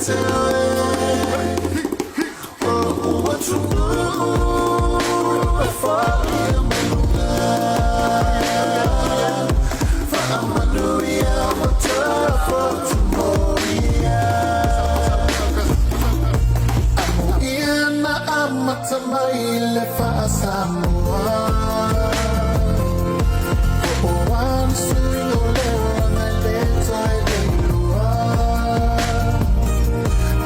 te oe O lo'u atunuu e foia mai luga Faamanuia ma tafotu moia Amuia na amata mai le faa-Samoa Po o a ni suiga o le olaga e le toe leilua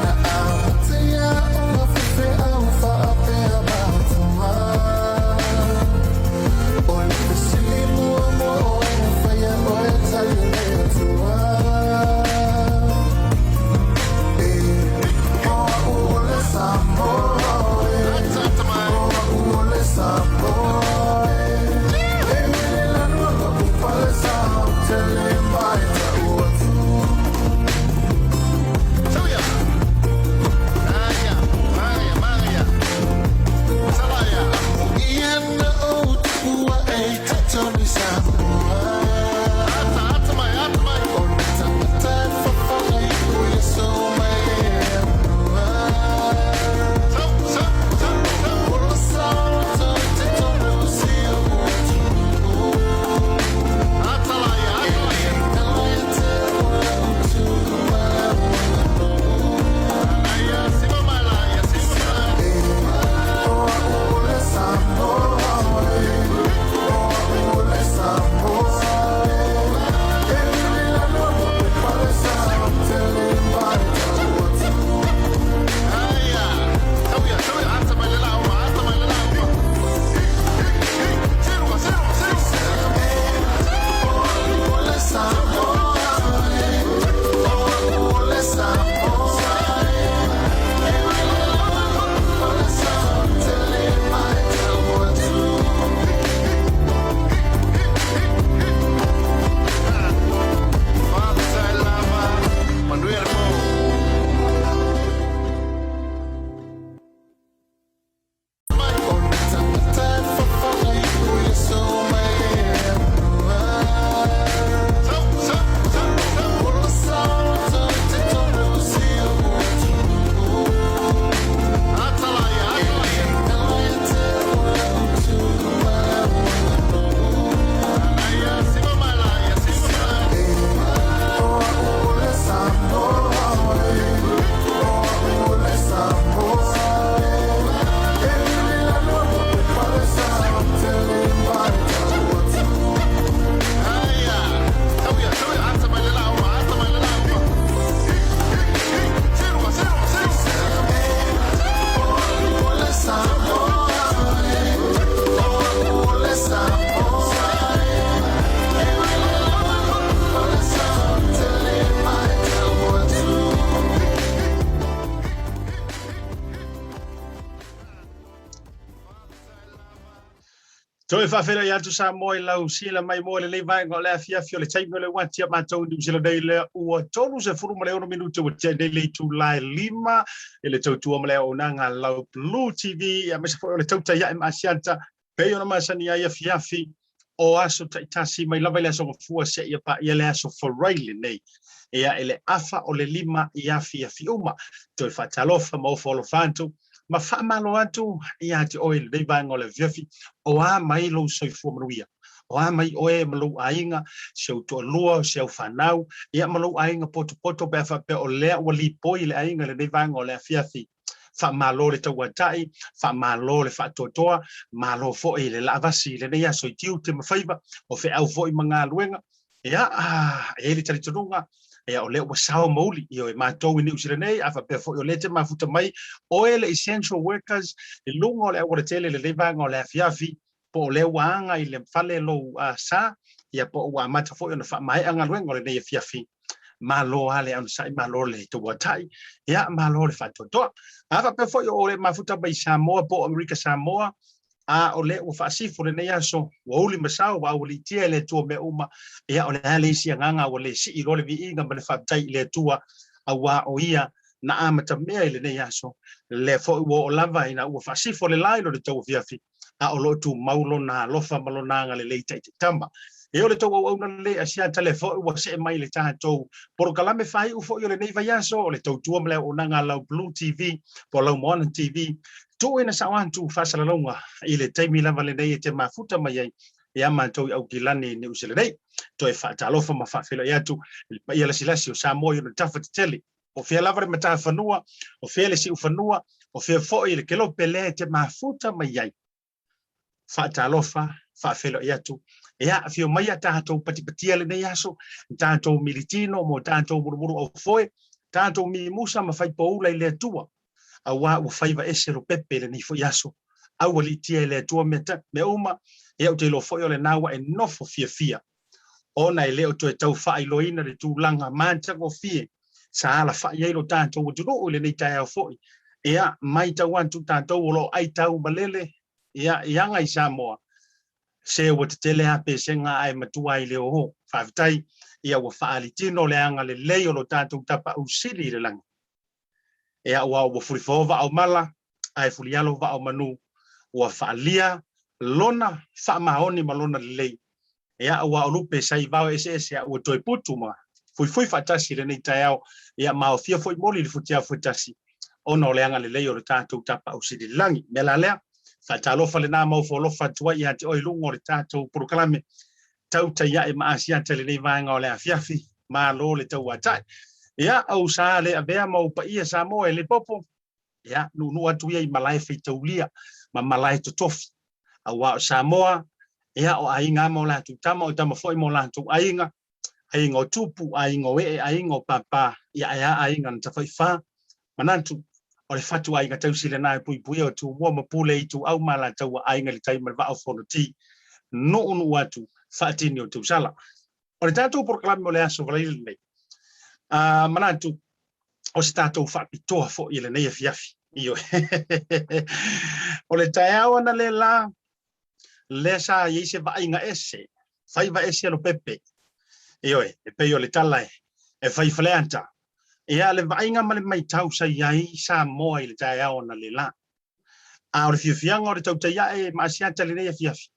Na amata ia ona faifeau faapea matua O le fesili muamua o ai na faia oe tali o le Atua E o au o le Samoa e O au o le Samoa e E lele lanu lo'u palesa ou te le mae ta'u atu. Ia na ou tupu ae i totonu i Samoa O le tagata e fofoga i o Iesu mai le Atua O le sao i totonu o si ou atunuu E le galo ia te au lau tu ma lau aganuu O au o le Samoa e O au o le Samoa e E lele lanu lo'u palesa ou te le mae ta'u atu. O le Samoa e O au o le Samoa e E lele lanu lo'u palesa ou te le mae ta'u atu. O le tagata e fofoga i o Iesu mai le Atua O le sao i totonu o si ou atunuu E le galo ia te au lau tu ma lau aganuu O au o le Samoa e O au o le Samoa e E lele lanu lo'u palesa ou te le mae ta'u atu. O le Samoa e O au o le Samoa e E lele lanu lo'u palesa ou te le mae ta'u atu. Toe faafeiloai atu Samoa i lau sila mai mo lenei vaega o le afiafi o le taimi o le uati a matou i Niu Sila nei lea ua 36 minute ua tea nei le itula e 5 i le tautua ma le auaunaga a lau Blue TV aemaise foi o le tautai ae ma Asiata pei ona masani ai afiafi o aso taitasi mai lava i le aso Gafua seia paia le aso Forai lenei. Ia e le afa o le 5 i afiafi uma. Toe faatalofa ma ofo alofa atu ma faamalo atu ia te oe i lenei vaega o le afiafi, o a mai lou soifua manuia, o a mai oe ma lou aiga, si ou toalua, si au fanau, ia ma lou aiga potopoto pe a faapea o lea ua lipoi le aiga i lenei vaega o le afiafi. Faamalo le tauatai, faamalo le faatoatoa, malo foi le laavasi i lenei aso i tiute ma faiva, o feau foi ma galuega. Ia, e i ai le talitonuga, ia o lea ua sao ma uli, ioe, matou i Niu Sila nei, a faapea foi o lea e te mafuta mai, oe le essential workers i luga o le aualatele i lenei vaega o le afiafi, po o lea ua aga i le fale lou sa, ia po o ua amata foi ona faamaea galuega o lenei afiafi. Malo lava le onosai, malo le tauatai, ia malo le faatoatoa. A faapea foi o le mafuta mai Samoa po o Amerika Samoa, a o lea ua faasifo lenei aso, ua uli ma sao, ua aualiitia e le Atua mea uma, ia o le a le isi agaga ua le sii loa le viiga ma le faafetai i le Atua, auā o Ia na amatamea i lenei aso, lea foi ua oo lava ina ua faasifo le la i lona tauafiafi, a o lo o tumau lona alofa ma lona agalelei taitaitama. E o le tou auauna lelei Asiata lea foi ua see mai le tatou polokalame faaiu foi o lenei vaiaso o le tautua ma le auaunaga a lau Blue TV po o lau Moana TV tuuina sao atu faasalalauga i le taimi lava lenei e te mafuta mai ai ia matou i Aukilani i Niu Sila nei. Toe faatalofa ma faafeiloai atu i le paia lasilasi o Samoa i ona tafa tetele. O fea lava le matafanua, o fea le siufanua, o fea foi le kelope lea e te mafuta mai ai. Faatalofa, faafeiloai atu. Ia, afio mai a tatou patipatia lenei aso, tatou militino mo tatou mulumulu aufoe, tatou mimusa ma faipoula i le Atua, auā ua faiva ese lopepe i lenei foi aso. Aualiitia e le Atua mea, mea uma, ia ou te iloa foi o lena ua e nofo fiafia, ona e le o toe tau faailoaina le tulaga matagofie sa alafai ai lo tatou atunuu i lenei taeao foi. Ia, matau atu tatou o lo o aitau malele, ia, i aga i Samoa, se ua tetele lava pesega ae matua ai le ō. Faafetai, ia ua faalitino le agalelei o lo tatou Tapaau Sili i le lagi. Ia, aua ua fulifao vaa o mala, ae fulialo vaa o manu, ua faalia lona faamaoni ma lona lelei. Ia, aua o lupe sa i vao eseese a ua toe putu ma fuifui faatasi i lenei taeao, ia maofia foi moli i le futiafu e tasi, ona o le agalelei o le tatou Tapaau Sili i le lagi. Mea la lea, faatalofa lena ma ofo alofa atu ai ia te oe i luga o le tatou polokalame tautai ae ma Asiata i lenei vaega o le afiafi. Malo le tauatai. Ia, ou sa le avea ma ou paia Samoa e le popo, ia, nuunuu atu ia i malae faitaulia ma malae totofi. Aua o Samoa, ia, o aiga ma o latou tama, o tama foi ma o latou aiga, aiga o tupu, aiga o ee, aiga o pāpā, ia ae a aiga na tafaifa. Manatu, o le fatu aiga tausi lena e puipuia o Tumua ma Pule Ituau ma Alataua aiga i le tai ma le vaa o Fonoti. Nuunuu atu, faatini o tausala. O le tatou polokalame o le aso valaila lenei, manatu, o se tatou faapitoa foi i lenei afiafi. Ioe. O le taeao analeila, lea sa i ai se vaaiga ese, faiva ese Lopepe. Ioe, e pei o le tala e fai Faleata. Ia, le vaaiga ma le maitau sa i ai Samoa i le taeao analeila. A o le fiafiaga o le tautai ae ma Asiata i lenei afiafi,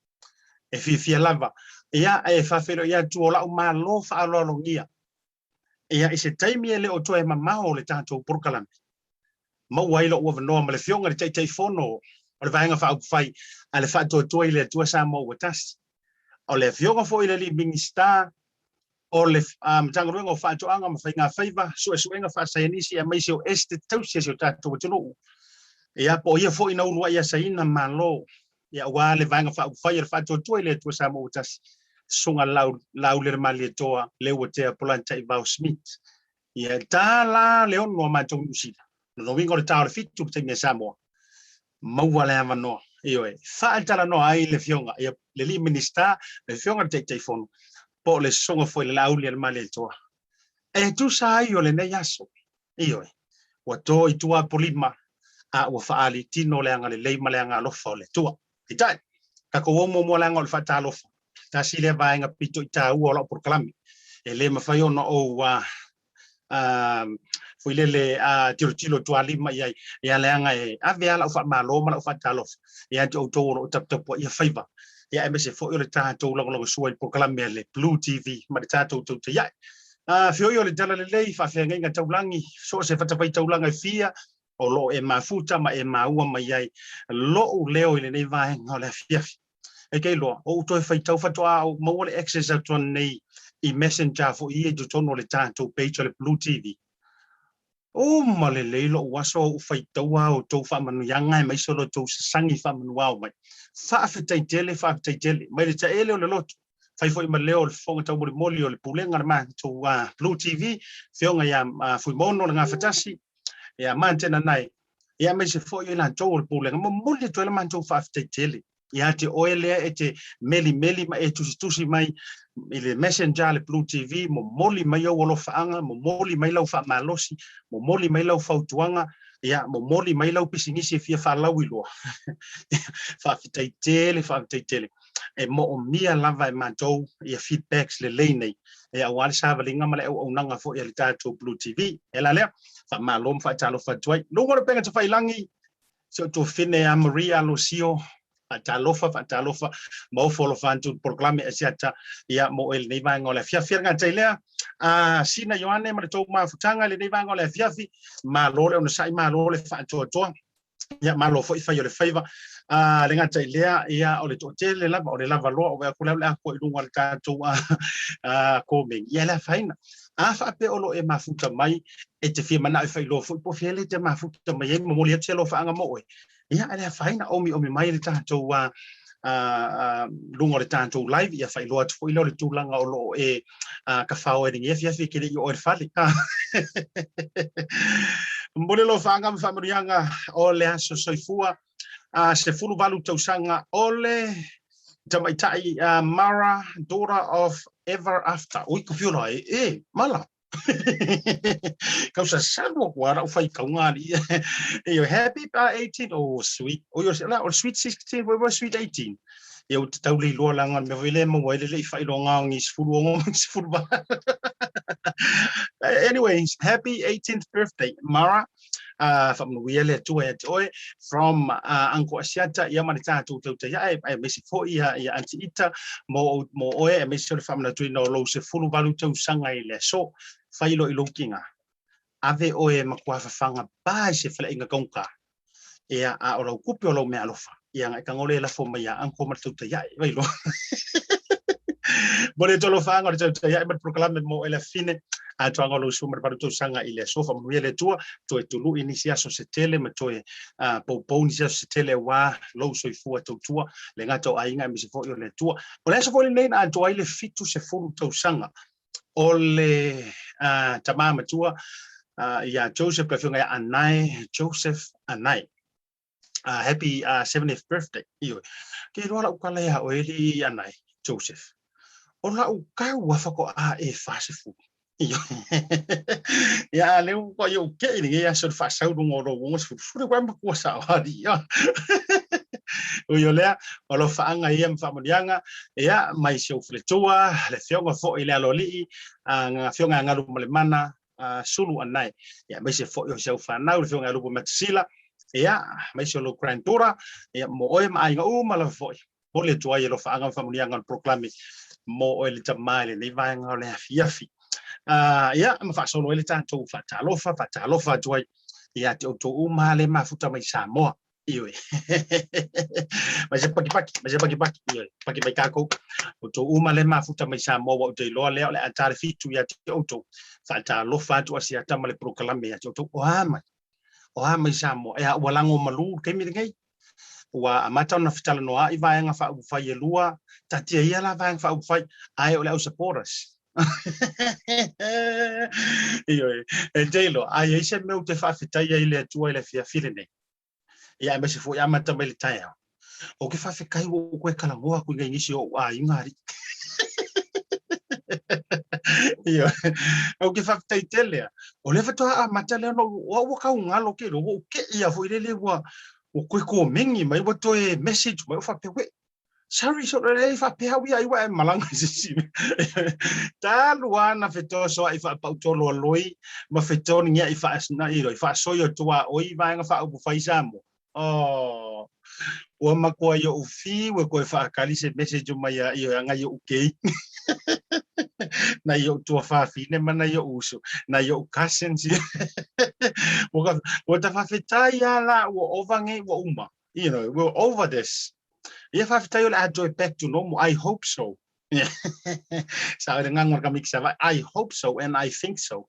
e fiafia lava. Ia, e faafeiloai atu o lau Malo faaaloalogia. Ia, i se taimi e le o toe mamao le tatou polokalame, maua ai lou avanoa ma le Afioga i le Taitaifono o le Vaega Faaupufai a le Faatuatua i le Atua Samoa ua Tasi. O le Afioga foi i le Alii Minisita o le Matagaluega o Faatoaga ma Faigafaiva, Suesuega Faasaienisi aemaise o Esetete Tausi a si o tatou atunuu. Ia, po o ia foi na uluai asaina Malo, ia, aua le Vaega Faaupufai a le Faatuatua i le Atua Samoa ua Tasi, Susuga Laulelemalietoa Leuatea Polataivao Smith. Ia, e ta la le 6 a matou i Niu Sila. Lona uiga o le ta o le 7 i le taimi a Samoa, maua le avanoa, ioe, faatalanoa ai le Afioga ia le Alii Minisita, le Afioga i le Taitaifono, po o le Susuga foi i le Laaulialemalietoa. E tusa ai o lenei aso, ioe, ua to i tua Apolima, a ua faaali tino le agalelei ma le agaalofa o le Atua. Peitai, tatou o muamua leaga o le faatalofa, tasi lea vaega pito i taua o lau polokalame. E le mafai ona ou foi lele tilotilo tualima i ai, ia leaga e ave lava lau faamalo ma lau faatalofa ia te outou o lo o taputapuaia faiva, ia aemaise foi o le tatou lagolagosua i le polokalame a le Blue TV ma le tatou tautaia'i. Feoi o le talalelei, faafeagaiga taulagi, so o se fatafaitaulaga e fia o lo o e mafuta ma e maua mai ai lou leo i lenei vaega o le afiafi. E te iloa, o ou toe faitau faatoa ou maua le access atu anei i messenger foi ia i totonu o le tatou page o le Blue TV. Uma lelei lou aso o ou faitaua a outou faamanuiaga aemaise o lo outou sasagi faamanuao mai. Faafetai tele, faafetai tele. Mai le taele o le loto, fai foi ma leo o le fofoga taumolimoli o le pulega o le matou Blue TV, Afioga ia Fuimaono le Gafatasi, ia Mantena Nai, ia aemaise foi o i latou o le pulega. Momoli atu ai le matou faafetai tele ia te oe lea e te melimeli ma e tusitusi mai i le messenger a le Blue TV, momoli mai ou alofaaga, momoli mai lau faamalosi, momoli mai lau fautuaga, ia momoli mai lau pisinisi e fia faalauiloa. Faafetai tele, faafetai tele. E moomia lava e matou ia feedbacks lelei nei, ia aua le savaliga ma le auaunaga foi a le tatou Blue TV. E la lea, faamalo ma faatalofa atu ai. Luga o le upega tafailagi, si ou tuafafine ia Maria Alosio, Faatalofa, faatalofa, ma ofo alofa atu i le polokalame Asiata, ia, mo oe i lenei vaega o le afiafi. E le gata i lea, a Sina Ioane ma le tou mafutaga i lenei vaega o le afiafi, malo le onosai, malo le faatoatoa, ia, malo foi fai o le faiva. A le gata i lea, ia, o le toatele lava, o le lava loa, o aku lea o le a koa i luga o le tatou komeni, ia, e le afaina. A faapea o lo o e mafuta mai, e te fia manao e faailoa foi po o fea lea e te mafuta mai ai, momoli atu se alofaaga mo oe, Ia, e le afaina, omiomi mai le tatou luga o le tatou live, ia faailoa atu foi lea o le tulaga o lo o e kafao ai i lenei afiafi e te le i oo i le fale. Momoli alofaaga ma faamanuiaga o le aso soifua, 18 tausaga o le tamaitai Mara, daughter of Ever After. Ui, ko whiola e, e, mala. Kau sa salu aku ara u whai kau ngā li. Iyo, happy 18, oh sweet, oh yo, la, oh sweet 16, oh sweet 18. Ia u te tau le iloa la ngā mea le maua ele le i whai loa ngā ngi sefulu ongo ma sefulu ba. Anyways, happy 18th birthday, Mara. Faamanuia le Atua ia te oe from Uncle Asiata ia ma le tatou tautaia aemaise foi ia ia Aunty Ita mo mo oe aemaise o le faamanatuina o lou 18 tausaga i le aso. Fai loa i lou kiga. Ave oe e matua fafaga pa i se faleaiga kaunka. Ia a o lau kupe o lau mea alofa. Ia ngai kangole e lafo mai ia Uncle ma le tautaia e vai loa. Mo le tolofaaga o le tautaia ma le polokalame mo ele afine atoaga o lou sua ma le valu tausaga i le aso faamanuia le Atua toe tului nisi aso se tele ma toe poupou nisi aso se tele aua lou soifua tautua le gata o aiga aemaise foi o le Atua. O le aso foi lenei na atoa ai le 70 tausaga o le tama matua ia Joseph, le afioga ia Anae, Joseph Anae. Happy 70th birthday. Ioe. Ke iloa lau kala ia oe li Anae, Joseph. O lau kau a whako a e 40. Ioe. Ia a leu ko iau ke i nge aso le whaasau runga o lou ongo sefulu. Fule kwa makua sa o hari. Ui o lea, o lo whaanga ia ma whaamonianga, ia, mai si au faletua, le fionga fo i le aloalii, ngā fionga a ngalu ma le mana, Sulu Anae, ia, aemaise foi o si au fanau, le afioga ia Lupo Matasila, ia, aemaise o lou granddaughter, ia, mo oe ma aiga uma lava foi. Momoli atu ai alofaaga ma faamanuiaga o le polokalame mo oe le tama i lenei vaega o le afiafi. Ia, ma faasolo ai le tatou faatalofa, faatalofa atu ai ia te outou uma le mafuta mai Samoa. Ioe. Mai se pakipaki, mai se pakipaki, ioe, paki mai kākou. Outou uma le mafuta mai Samoa ua ou te iloa lea o le a ta le fitu ia te outou. Faatalofa atu Asiata ma le polokalame ia te outou. O a mai? O a mai Samoa? Ea, ua lago malu le taimi lenei. Ua amata ona fetalanoa'i vaega faaupufai e lua, taatia ia la vaega faaupufai, ae o le au supporters. Ioe, e te iloa, a i ai se mea ou te faafetai ai i le Atua i le afiafi lenei, ia aemaise foi amata mai le taeao, ou te faafetai ua ou toe talanoa atu i nai nisi o ou aiga alii. Ioe, ou te faafetai tele lava. O lea faatoa amata lea ona ou, au ua tau galo ke iloa, ua ou te'i lava foi lele ua toe komeni mai, ua toe message mai, ou faapea, uē, Sorry, so e faapea au ia ai ua e malaga i se isi mea. Talu lava na fetosoa'i faapautolo a loi ma fetonia'i faasina'i loi, faasoio tuaoi i vaega faaupufai Samoa. Oh, ua matua i oʻu fiu e toe faakali se message mai ia ia nai oʻu keiki, nai oʻu tuafafine ma nai oʻu uso, nai oʻu cousins. Ua ua tafafetai lava la ua ova nei ua uma. You know, we're over this. Ia faafetai o le a toe back to normal. I hope so. Sa le gaga o le kamiki Savaii. I hope so and I think so.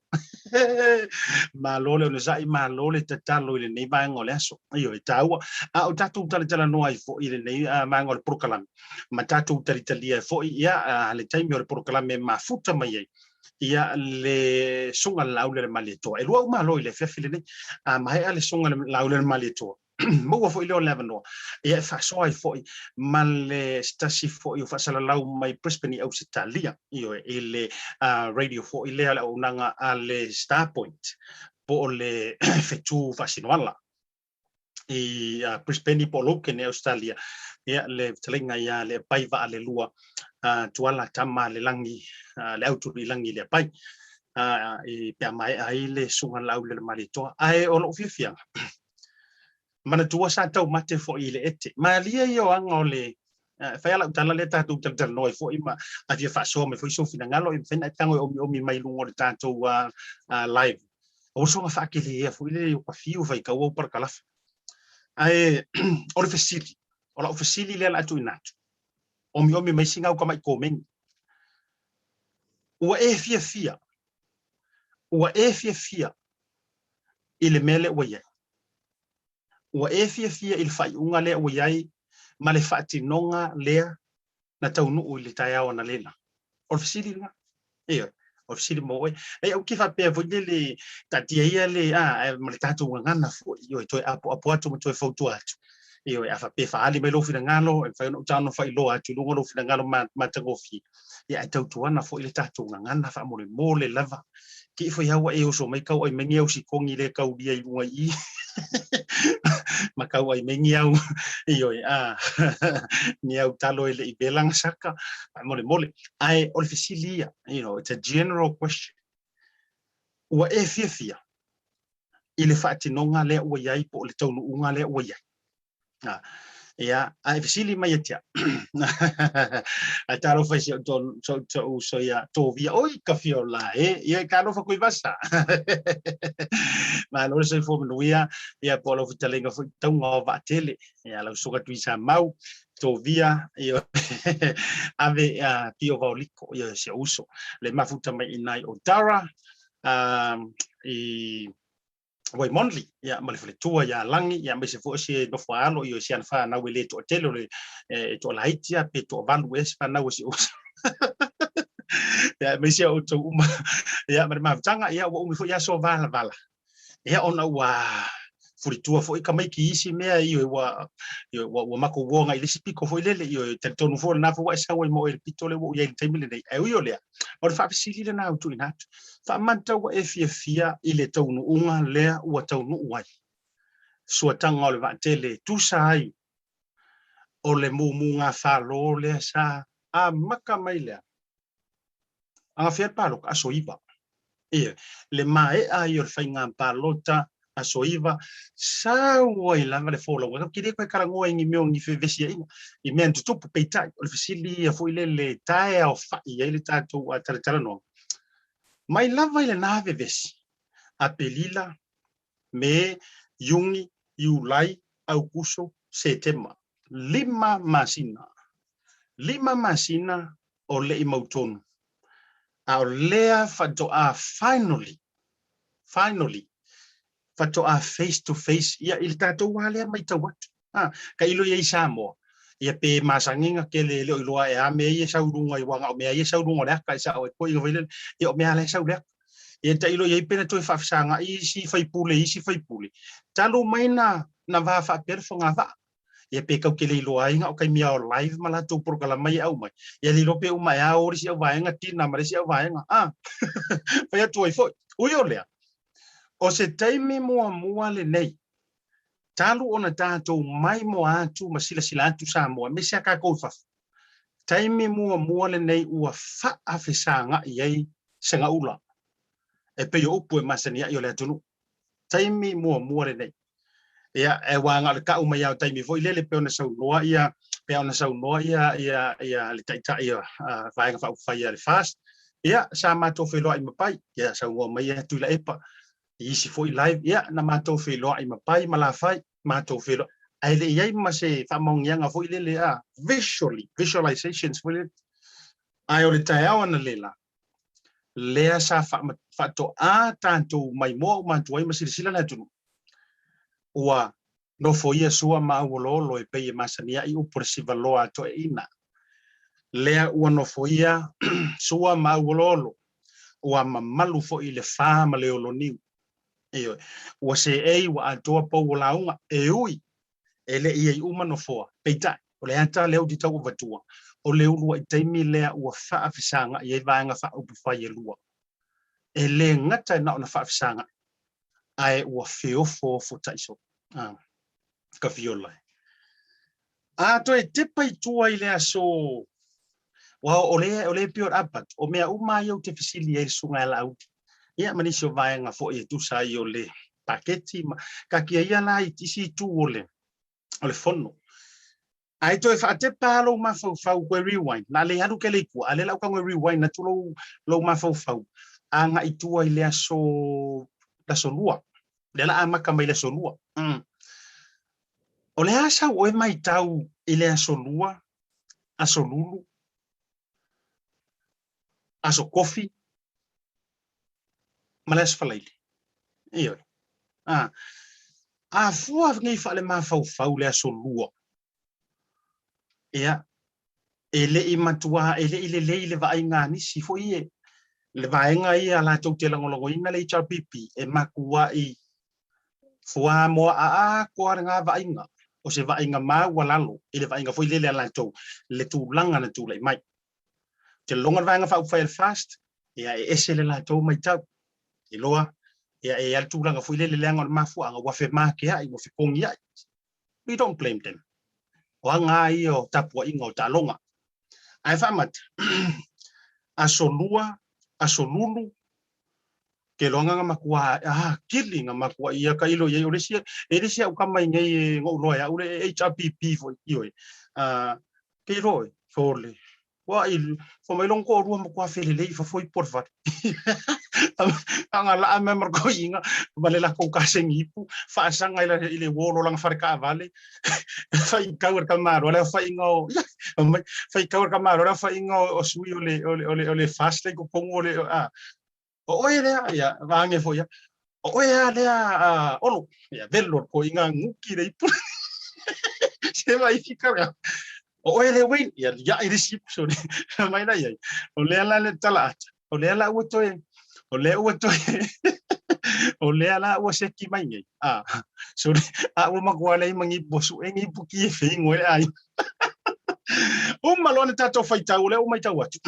Malo le onosai, malo le tatalo i lenei vaega o le aso. Ioe, e taua. A o tatou talatalanoa ai foi i lenei vaega o le polokalame, ma tatou talitalia ai foi ia le taimi o le polokalame e mafuta mai ai ia le susuga i le Laauli a le Malietoa. E lua ou malo i le afiafi lenei, a maea le susuga i le Laauli a le Malietoa, maua foi lea o le avanoa ia e faasoa ai foi ma le se tasi foi o faasalalau mai Brisbane i Ausetalia, ioe, i le radio foi lea o le auaunaga a le Starpoint po o le fetu faasinoala i Brisbane po o Logan i Ausetalia, ia le fetalaiga ia Leapai Vaalelua Tuala Tama le Lagi le Autuliilagi Leapai i pe a maea ai le Susuga i le Laauli a le Malietoa. Ae o lou fiafiaga, Manatua sa taumate foi i le ete. Malie ia o aga o le fai a lau tala lea tatou talatalanoa ai foi ma a fia faasoa mai foi sou finagalo e mafai ona e tago e omiomi mai luga o le tatou live. O soga faakeleia foi le o ka fiu faitau au parakalafa. Ae o le fesili, o lau fesili lea o le a tuuina atu, omiomi mai sina au tamai komeni. Ua e fiafia, ua e fiafia i le mea lea ua i ai? Ua e fiafia i le faaiuga lea ua i ai ma le faatinoga lea na taunuu i le taeao analeila? O le fesili lena. Ioe, o le fesili mo oe. Ei, ou te faapea foi lele, taatia ia le, a, ma le tatou gagana foi, ioe, toe apoapo atu ma toe fautua atu. Ioe, a faapea e faaali mai lou finagalo, e mafai ona ou tago faailoa atu i luga o lou finagalo matagofie. Ia, ae tautuana foi le tatou gagana faamolemole lava. Kii foi au e oso mai kau ai mai ni au sikogi le kaulia i luga i i. Ma kau ai mai ni au, ioe, a, ni au talo e le i vela na saka, faamolemole. Ae o le fesili ia, you know, it's a general question. Ua e fiafia i le faatinoga lea ua i ai po o le taunuuga lea ua i ai? A, ia, a e fesili mai ia te au. Ae talofa i si ou to, so, so, uso ia Tovia. Oi, ka fia o la, e. Ia, e talofa Tuivasa. Malo le soifua manuia, ia po o lau fetalaiga foi tauga o Vaatele. Ia, lau susuga Tuisamau, Tovia, ia, ave uh, Pio Vaoliko, ia, si ou uso. Le mafuta mai i nai o Dara, i Waimonli, ia, ma le faletua ia Lagi, ia, aemaise foi o se nofo a alo, ia, si ana fanau e le toatele, o le, e toalaiti lava pe toavalu ea se fanau a si ou uso. Ia, aemaise a outou uma, ia, ma le mafutaga, ia, ua umi foi aso o valavala, ia, ona ua fulitua foi tamaiti i isi mea, ioe, ua, ioe, ua, ua matou o agai i le isi pito foi lele, ioe, talitonu foi o lena foi ua e sau ai ma oe i le pito lea ua ou i ai i le taimi lenei. Ae ui o lea, o le faafesili lena ua tuuina atu, Faamata ua e fiafia i le taunuuga lea ua taunuu ai? Suataga o le vaatele e tusa ai o le mumugafalo lea sa amata mai lea agafea le palota aso 9. Ia, le maea ai o le faiga palota aso 9, sau ai lava le folauga. Ou te le toe talanoa i ni mea o ni fevesiaiga, i mea na tutupu, peitai, o le fesili ia foi lele e taeaofai ai le tatou talatalanoaga. Mai lava i lena vevesi, Aperila, Me, Iuni, Iulai, Aukuso, Setema, 5 masina. 5 masina o le i mautonu. A o lea faatoa finally, finally, faatoa face to face ia i le tatou wā lea matau atu. Ha, tailo ia i Samoa, ia pe masani na tele e le o iloa e a mea ia e sau i luga i aua na o mea ia e sau i luga o le ata e sao ai koe ia foi lele, ia o mea la e sau i le ata. Ia tailo i ai pe na toe faafesagai isi faipule i isi faipule, talu mai na na va faapea le fogavaa. Ia pe kau te le iloa ai na o taimi lava o live ma latou polokalama ia e aumai, ia le iloa pe uma e a o le isi auvaega tina ma le isi auvaega, a fai atu ai foi. Ui o lea, o se taimi muamua lenei talu ona tatou maimoa atu ma silasila atu Samoa, aemaise a tatou i fafo, taimi muamua lenei ua faafesagai ai segaula e pei o upu e masani ai o le atunuu. Taimi muamua lenei. Ia, e aua na o le tau mai lava o taimi foi lele pei ona saunoa ia, pei ona saunoa ia, ia, ia le Taitai o Vaega Faaupufai a le FAST, ia, sa matou feiloai ma Pai, ia, saunoa mai ia Tuilaepa i isi foi live, ia, na matou feiloai ma Pai ma Lafai, matou feiloai, ae le i i ai ma se faamaoniaga foi lele, a, visually, visualizations foi lele. Ae o le taeao analeila, lea sa faatoa tatou maimoa uma atu ai ma silasila le atunuu, ua nofoia sua ma auoloolo e pei e masani ai upu o le sivaloa a toeaiina. Lea ua nofoia sua ma auoloolo, ua mamalu foi le fa ma le oloniu. Ioe, ua seei ua atoa pou o lauga, e ui e le i ai uma nofoa. Peitai, o le ata lea ou te tau avatua, o le uluai taimi lea ua faafesagai ai vaega faaupufai e lua. E le gata e na ona faafesagai, ae ua feofoofotai solo. A, ka fiola e. A toe tepa i tua i le aso, ua o le, o le pei o le abat, o mea uma ia ou te fesili ai i le susuga ia Laauli, ia ma nisi o vaega foi e tusa ai o le. paketi ma taatia ia la i isi itu o le o le fono. Ae toe faatepa lava lou mafaufau toe rewind, na le alu tele i tua, a o lea la ua tago e rewind atu lou, lou mafaufau agai i tua i le aso, le aso lua. Lea la amata mai le aso lua. O le a sau oe matau i le aso lua, aso lulu, aso kofi, ma le aso falaili. Ioe. A, a fua nei faale-mafaufau le aso lua, ia, e le i matua, e le i lelei le vaaiga a nisi foi e, le vaega ia latou te lagolagoina le HRPP, e matuai fuamoa atoa lena vaaiga, o se vaaiga maualalo i le vaaiga foi lele a latou, le tulaga na tulai mai. Ou te lagona le Vaega Faaupufai a le FAST, ia e ese le latou matau. Iloa, ia e i ai le tulaga foi lele leaga o le mafuaaga ua femakeai, ua fekogiai. We don't blame them. O aga lava ia o tapuaiga o taaloga. Ae faamata, aso lua, aso lulu, ke loaga na matua ah kili na matua ia ka ilo iai o le isi e le isi au kama i nei e ngou loa au le HRPP foi ioe ah ke iloa oe sole ua i fo mai long ko rua matua felelei fa foi por fale anga la me mar ko inga ma le la ko ka sengi ipu faasanga i le i le wolo langa fale ka vale fai kau ka maro le fai inga o fai kau ka maro le fai inga o sui o le o le o le o le fast le ko kongo le a O oe lea, ia, vaange foi ia. O oe a lea a Olo, ia, velo ko inga nguki le ipu. Se vai fika lea. O oe lea Wayne, ia, ia i le sipu so le mai la ia. O lea la le tala ata. O lea la ua toe, o lea ua toe, o lea la ua seki mai nei. A, so le, a ua matua lei mangi bosu e ngi puki e feingo e ai. Uma loa le tatou faitau, o lea ua matau atu,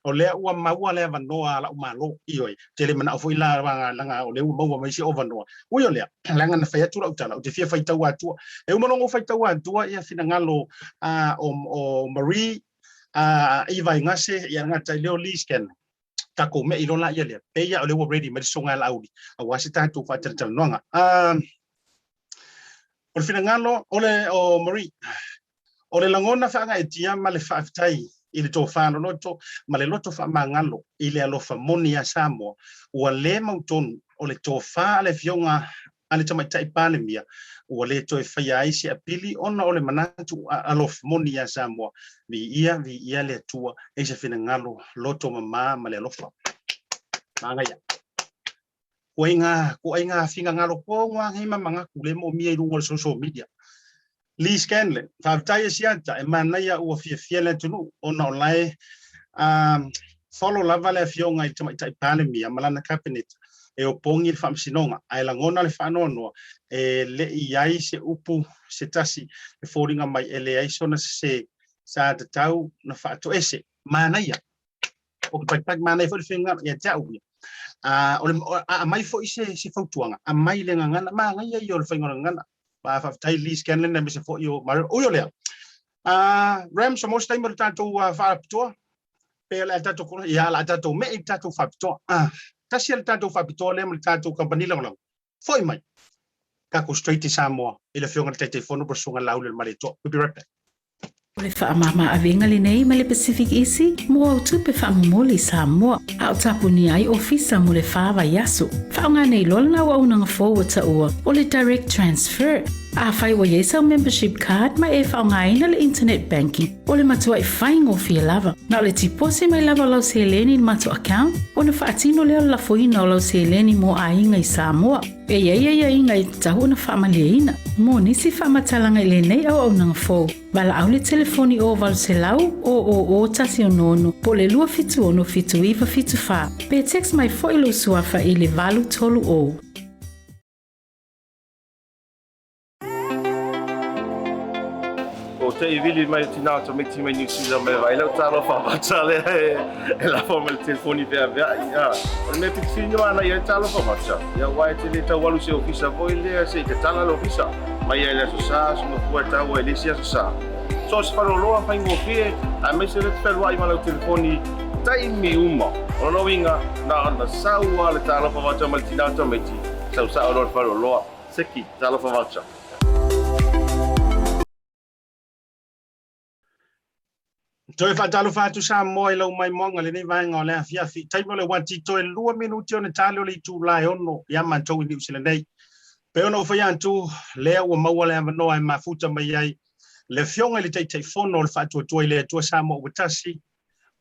o lea ua maua le avanoa a la'u Malo, ioe, ou te le mana'o foi la leaga o lea ua maua mai si ou avanoa. Ui o lea, leaga na fai atu la'u tala, ou te fia faitau atua. E uma loa ona ou faitau atua ia finagalo o, o Marie Iva Igase, ia le gata i lea o Lee Scanlan, takou me'i loa laia lea, pei lava o lea ua ready mai le Susuga ia Laauli, aua se tatou faatalatalanoaga. O le finagalo o le o Marie, o le lagona faagaeetia ma le faafetai i le tofa loloto ma le loto faamagalo i le alofa moni ia Samoa, ua le mautonu o le tofa a le Afioga a le Tamaitai Palemia ua le toe faia ai se apili ona o le manatu alofa moni ia Samoa. Viia, viia le Atua i se finagalo loto mama ma le alofa. Manaia. Kuaiga, kuaiga finagalo koa ngei ma manatu le moomia i luga o le social media. Lee Scanlon, faafetai e Siata, e manaia ua fiafia le atunuu ona o lae follow lava le afioga i le Tamaitai Palemia ma lana Kapeneta e opogi le faamasinoga, ae lagona le faanoanoa e le i ai se upu se tasi e foliga mai e leai sona sese sa tatau na faatoese. Manaia! O ke pakipakic manaia foi le finagalo ia te au ia. O le, a aumai foi se, se fautuaga, aumai le gagana, manaia ia o le faiga o le gagana. Faafetai Lee Scanlon aemaise foi o Mario. Ui o lea, Rams, mo se taimi o le tatou faapitoa, pe o le a tatou kono, ia, o le a tatou me'i le tatou faapitoa. Tasi le tatou faapitoa lea ma le tatou kamupani lagolago. Foi mai, tatou straight i Samoa i le Afioga i le Taitaifono po o le Susuga Laauli o le Malietoa. We'll be right back. O le faamama avega lenei mai le Pacific Easy mo au tupe faamomoli i Samoa, a o tapunia ai ofisa mo le fa vaiaso. Faaaoga nei loa lena auaunaga fou ua taua o le Direct Transfer. Afai ua i ai sau membership card ma e faaaogaina le internet banking, o le matuai faigofie lava. Na o le tiposi mai lava o lau seleni i le matou account, ona faatino lea o le lafoina o lau seleni mo aiga i Samoa. E i ai aiaiga e tatau ona faamalieina. Mo nisi faamatalaga i lenei auaunaga fou, valaau le telefoni o 800 000 166 po o le 276 7974 pe text mai foi lou suafa i le 830. O te i vili mai tina o tamaiti mai New Zealand mai vai lau talofa vata lea e, e lafo mai le telefoni veaveai. Ah, o le mea pitofilina ana ia talofa vata. Ia ua e te le tau alu se ofisa foi lea se i tatala le ofisa. Mai ai le aso sa, aso mafua e tau ai le isi aso sa. So se faleoloa faigofie, aemaise le te fealuai ma lau telefoni taimi uma. O lona uiga, na ona sau lava le talofa vata mai le tina o tamaiti. Sau sao loa i le faleoloa. Seki, talofa voucher. Toe faatalofa atu Samoa i lau maimoaga lenei vaega o le afiafi. Taimi o le uati toe 2 minuti ona tali o le itula e 6 ia matou i Niu Sila nei. Pei ona ou faia atu, lea ua maua le avanoa e mafuta mai ai le Afioga i le Taitaifono o le Faatuatua i le Atua Samoa ua Tasi,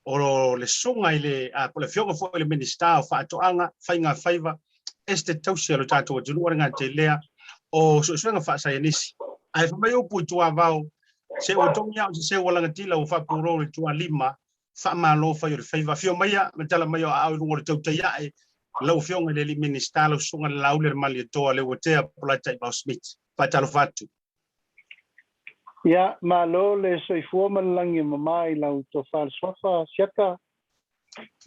o le susuga i le, a, po o le Afioga foi i le Minisita o Faatoaga, Faiga Faiva, Esetete Tausi a lo tatou atunuu a le gata i lea o suesuega faasaienisi. Ae fai mai upu i tuavao, Se ua togi au se seu ua lagatila ua faapulou i le tualima, faamalo fai o le faiva. Afio maia ma tala mai o aao i luga o le tautai ae, lau Afioga i le Alii Minisita, lau Susuga le Laauli a le Malietoa, Leuatea Polataivao Smith. Faatalofa atu. Ia, malo le soifua ma le lagi e mama i lau tofa le suafa, Siata.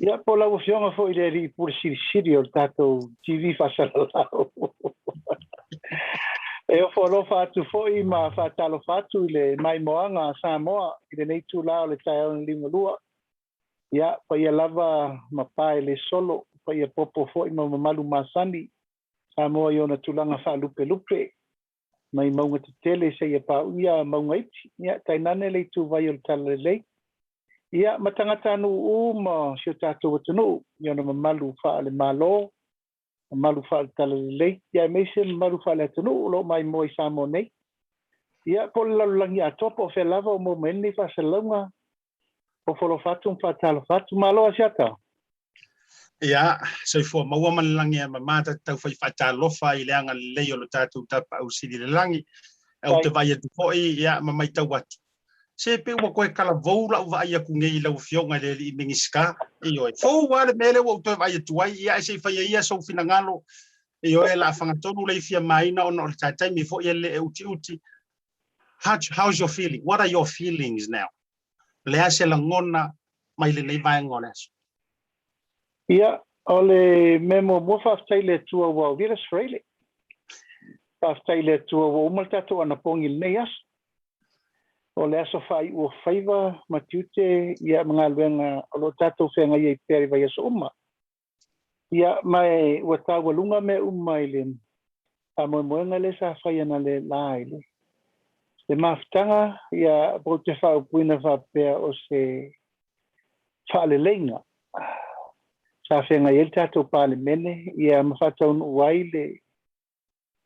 Ia, po o lau Afioga foi i le Alii Pule Silisili o le tatou TV faasalalau. E ofo alofa atu foi ma faatalofa atu i le maimoaga a Samoa i lenei itula o le taeao na liugalua. Ia, paia lava ma pae le solo, paia popo foi ma mamalu masani, Samoa i ona tulaga faalupelupe, mai mauga tetele seia paauia mauga iti, ia, tainane le ituvai o le Talalelei. Ia, ma tagatanuu uma o si o tatou atunuu i ona mamalu faale-Malo, mamalu faale-Talalelei, ia aemaise mamalu faale-atunuu o lo o maimoa i Samoa nei. Ia, po o le lalolagi atoa po o fea lava o maua mai ai lenei faasalalauga, ofo alofa atu ma faatalofa atu. Malo Asiata! Ia, soifua maua ma le lagi e mama ta te taufai faatalofa i le agalelei o lo tatou Tapaau Sili i le lagi. Ou te vaai atu foi, ia, ma maitau atu, se pei ua toe talavou lau vaai atu nei i lau Afioga i le Alii Minisita. Ioe, fou lava le mea lea ua ou toe vaai atu ai, ia, ae se i faia ia sou finagalo. Ioe, o le a fagatonu le fia maina ona o le ta taimi foi e le e utiuti. How's your feeling? What are your feelings now? O le a se lagona mai lenei vaega o le aso? Ia, o le mea muamua faafetai i le Atua ua aulia le Aso Faraile. Faafetai i le Atua ua uma le tatou anapogi i lenei aso. O le aso faaiu o faiva ma tiute ia ma galuega o lo o tatou feagai ai pea i vaiaso uma. Ia, ma e ua taualuga mea uma i le faamoemoega lea sa fai analeila i le le mafutaga, ia, ou te faaupuina faapea o se faaleleiga sa feagai ai le tatou Palemene, ia, ma faataunuu ai le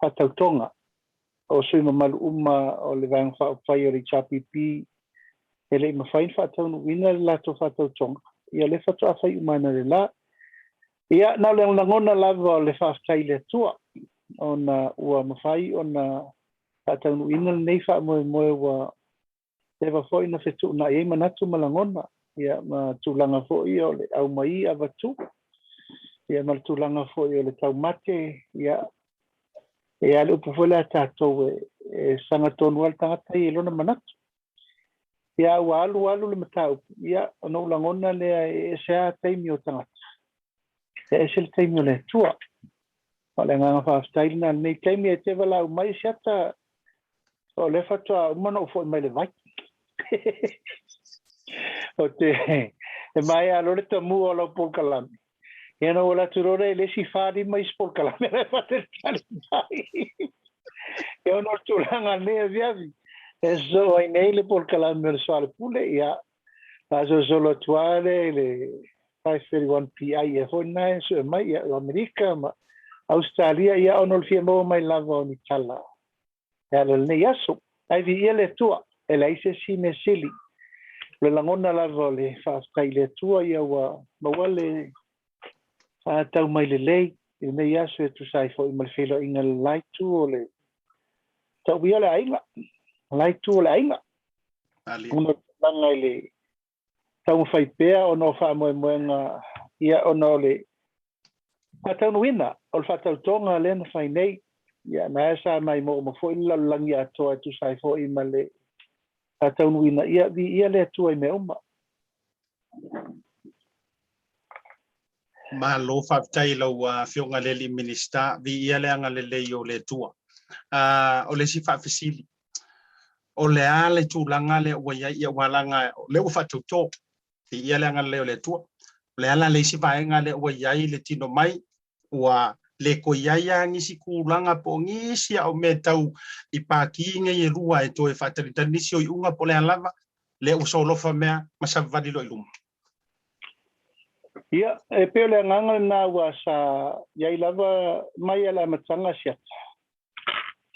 faatautoga o sui mamalu uma o le Vaega Faaupufai o le HRPP e le i mafai ona faataunuuina le latou faatautoga, ia lea faatoa fai uma analeila. Ia, na o le lagona lava o le faafetai i le Atua ona ua mafai ona faataunuuina lenei faamoemoe ua leva foi na fetuunai ai manatu ma lagona, ia, ma tulaga foi o le aumai avatu, ia, ma le tulaga foi o le taumate, ia, e a le upu foi lea a tatou e, e sagatonu lava le tagata ia i lona manatu. Ia, ua alu alu le mataupu, ia, ona ou lagona lea e ese lava taimi o tagata, e ese le taimi o le Atua. O le agaga faafetai lena i lenei taimi, e te valaau mai Siata, o lea faatoa uma ona ou foi mai le vai. O te, e maea loa le tamua o lau polokalame, ia ona ou alu atu loa lea i le isi 4, 5 isi polokalame la e faatalitali mai. Ia ona o le tulaga nei aviavi, e sosoo ai nei le polokalame o le soalepule, ia, faasolosolo atu lava lea i le 531 PI ea foi lena e sue mai, ia, o Amerika ma Ausetalia, ia, ona o le fia maua mai lava o ni tala e ala i lenei aso. Ae viia le Atua, e leai se isi mea sili. O le lagona lava o le faafetai i le Atua, ia ua maua le tau mai lelei i lenei aso e tusa ai foi ma le feiloaiga i le la itu o le tauia o le aiga, le la itu o le aiga. Ona o le tulaga i le taumafai pea ona o faamoemoega, ia, ona o le faataunuuina o le faatautoga lea na fai nei, ia, na e sa maimoa foi le lalolagi atoa e tusa ai foi ma le faataunuuina, ia, viia le Atua i mea uma. Malo faafetai i lau Afioga i le Alii Minisita, viia le agalelei o le Atua. O le isi faafesili, o le a le tulaga lea ua i ai, ia aua leaga o lea ua faatauto, viia le agalelei o le Atua. O le a la le isi vaega lea ua i ai le tino mai, ua Le toe i ai lava nisi tulaga po o nisi a o mea tau i pati nei e lua e toe faatalitali nisi o iuga po o le a lava, lea ua solofa mea ma savavali loa i luma. Ia, e pei o le agaga lena aua sa i ai lava mai lava i le amataga Asiata.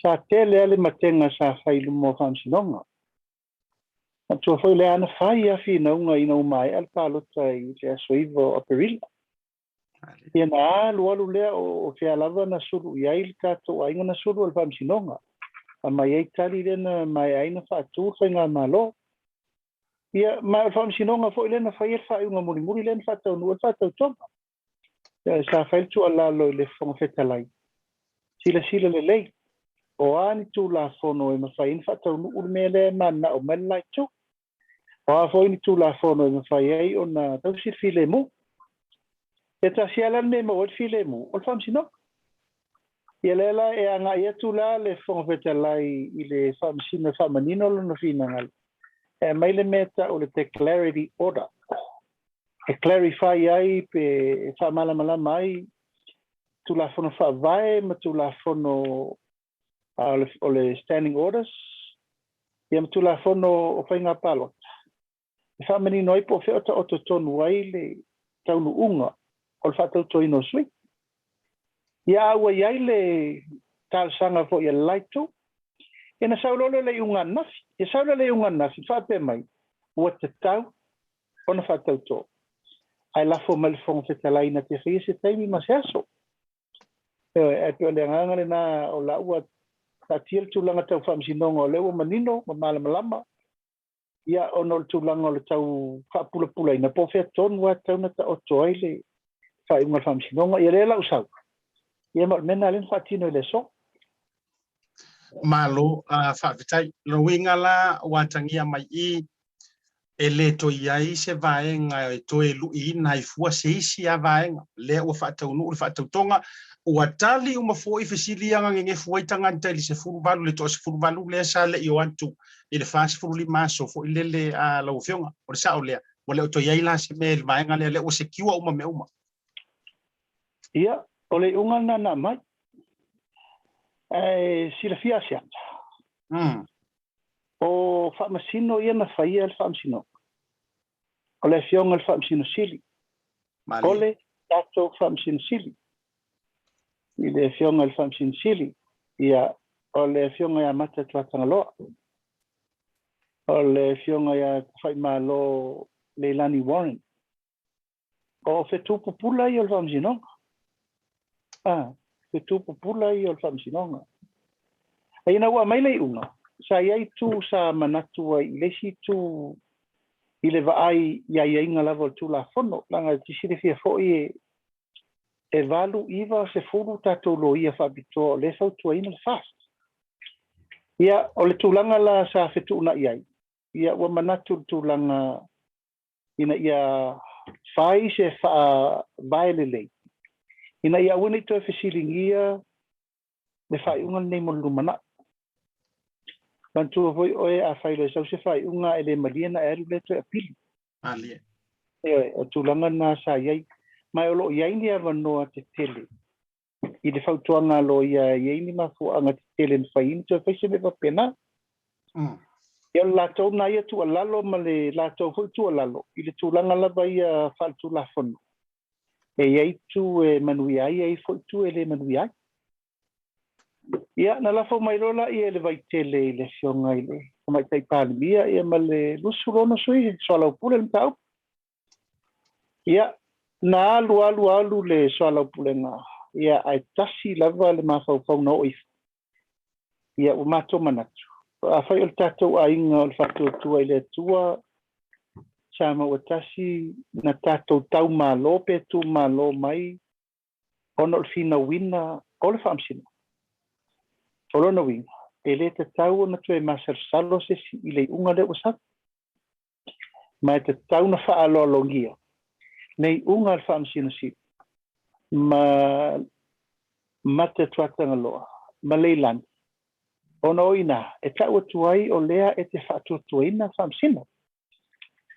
Sa tele lava le matega sa fai i luma o Faamasinoga. Manatua foi lea na fai lava finauga ina ua maea le palota i le aso 9 o Aperila. Ia na alu alu lea o fea lava na sulu i ai le tatou aiga na sulu o le Faamasinoga. Aumai ai tali lea na maea ai na faatu le Faigamalo. Ia, ma o le Faamasinoga foi lea na faia le faaiuga mulimuli lea na faataunuu ai le faatautoga. Ia, sa fai le tuualalo i le Fofoga Fetalai, silasila lelei, o a ni Tulafono e mafai ai ona faataunuu le mea lea e mananao mai le la itu. O a foi ni Tulafono e mafai ai ona tausi le filemu. Ia tasi lava la le mea e maua ai le filemu, o le Faamasinoga. Ia lea la e agai atu la le Fofoga Fetalai i le Faamasino e faamanino lona finagalo, e aumai le mea e tau o le Declarity Order, e clarify ai pe e faamalamalama ai Tulafono Faavae ma Tulafono o le Standing Orders, ia ma Tulafono o Faiga Palota, e faamanino ai po o fea o taoto tonu ai le taunuuga o le faatautoina o sui. Ia a ua i ai le talosaga foi a le la itu, ia na sau loa lea o le iuga ananafi. Ia sau lea o le iuga ananafi, faapea mai, ua tatau ona faatauto, ae lafo mai le Fofoga Fetalai na te faia se taimi ma se aso. Ioe, ae pei o le agaga lena o la ua taatia le tulaga tau faamasinoga o lea ua manino ma malamalama, ia ona o le tulaga o le tau faapulapulaina po o fea tonu lava e tatau ona taoto ai le faaiuga a le faamasinoga. Ia lea la ua sau, ia ma o le mea lena lea na faatino i le aso. Malo, faafetai. Lona uiga la ua atagia mai i e le toe i ai se vaega e toe luiina ai fua se isi lava vaega. Lea ua faataunuu le faatautoga, ua tali uma foi fesili ia na nenefu ai tagata i le 18, le toa-18 lea sa le i o atu i le 45 aso foi lele a lau Afioga. O le sao lea, ua le o toe i ai la se mea i le vaega lea, lea ua secure uma mea uma. Ia, o le iuga lena na aumai. Ae silafia Asiata. O Faamasino ia na faia le Faamasinoga, o le Afioga i le Faamasino Sili, o le tatou Faamasino Sili, i le Afioga i le Faamasino Sili, ia, o le Afioga ia Mata Tuatagaloa, o le Afioga ia Tafaimalo Leilani Warren. O fetu pupula ia o le Faamasinoga. A, fetu pupula ia o le Faamasinoga. A ina ua aumai le iuga, sa i ai itu sa manatu ai i le isi itu i le vaai i aiaiga lava o le Tulafono, leaga e te silafia foi e e 8, 9, 10 tatou loia faapitoa o lea e fautuaina le FAST. Ia, o le tulaga la sa fetuunai ai, ia ua manatu i le tulaga ina ia fai se faavae lelei, ina ia aua ne i toe fesiligia le faaiuga lenei mo le lumanai. Manatua foi oe afai loa e sau se faaiuga e le malie ona e alu lea toe apili. Malie. Ioe, o tulaga na sa i ai. Ma o lo o i ai ni avanoa tetele i le fautuaga a loia e i ai ni mafuaaga tetele na fai ai na toe fai se mea faapena. Ia o le latou na ia tuualalo ma le latou foi tuualalo i le tulaga lava ia faaletulafono, e i ai itu e manuia ai, e i ai foi itu e le manuia ai. Ia, na lafo mai loa laia e le Vaitele i le Afioga i le Tamaitai Palemia ia ma le 26 sui e soalaupule le mataupu. Ia, na alu alu alu le soalaupulega, ia, ae tasi lava le mafaufau na oo ifo. Ia, ua matou manatu, afai o le tatou aiga o le Faatuatua i le Atua, sa maua tasi na tatou taumalo pe tumalo mai ona o le finauina o le Faamasinoga. O lona uiga, e le tatau ona toe masalosalo se isi i le iuga lea ua sau. Ma e tatau ona faaaloalogia le iuga a le Faamasino Sili ma Mata Tuatagaloa ma Leilani, ona o i ina e tau atu ai o lea e te faatuatuaina Faamasino.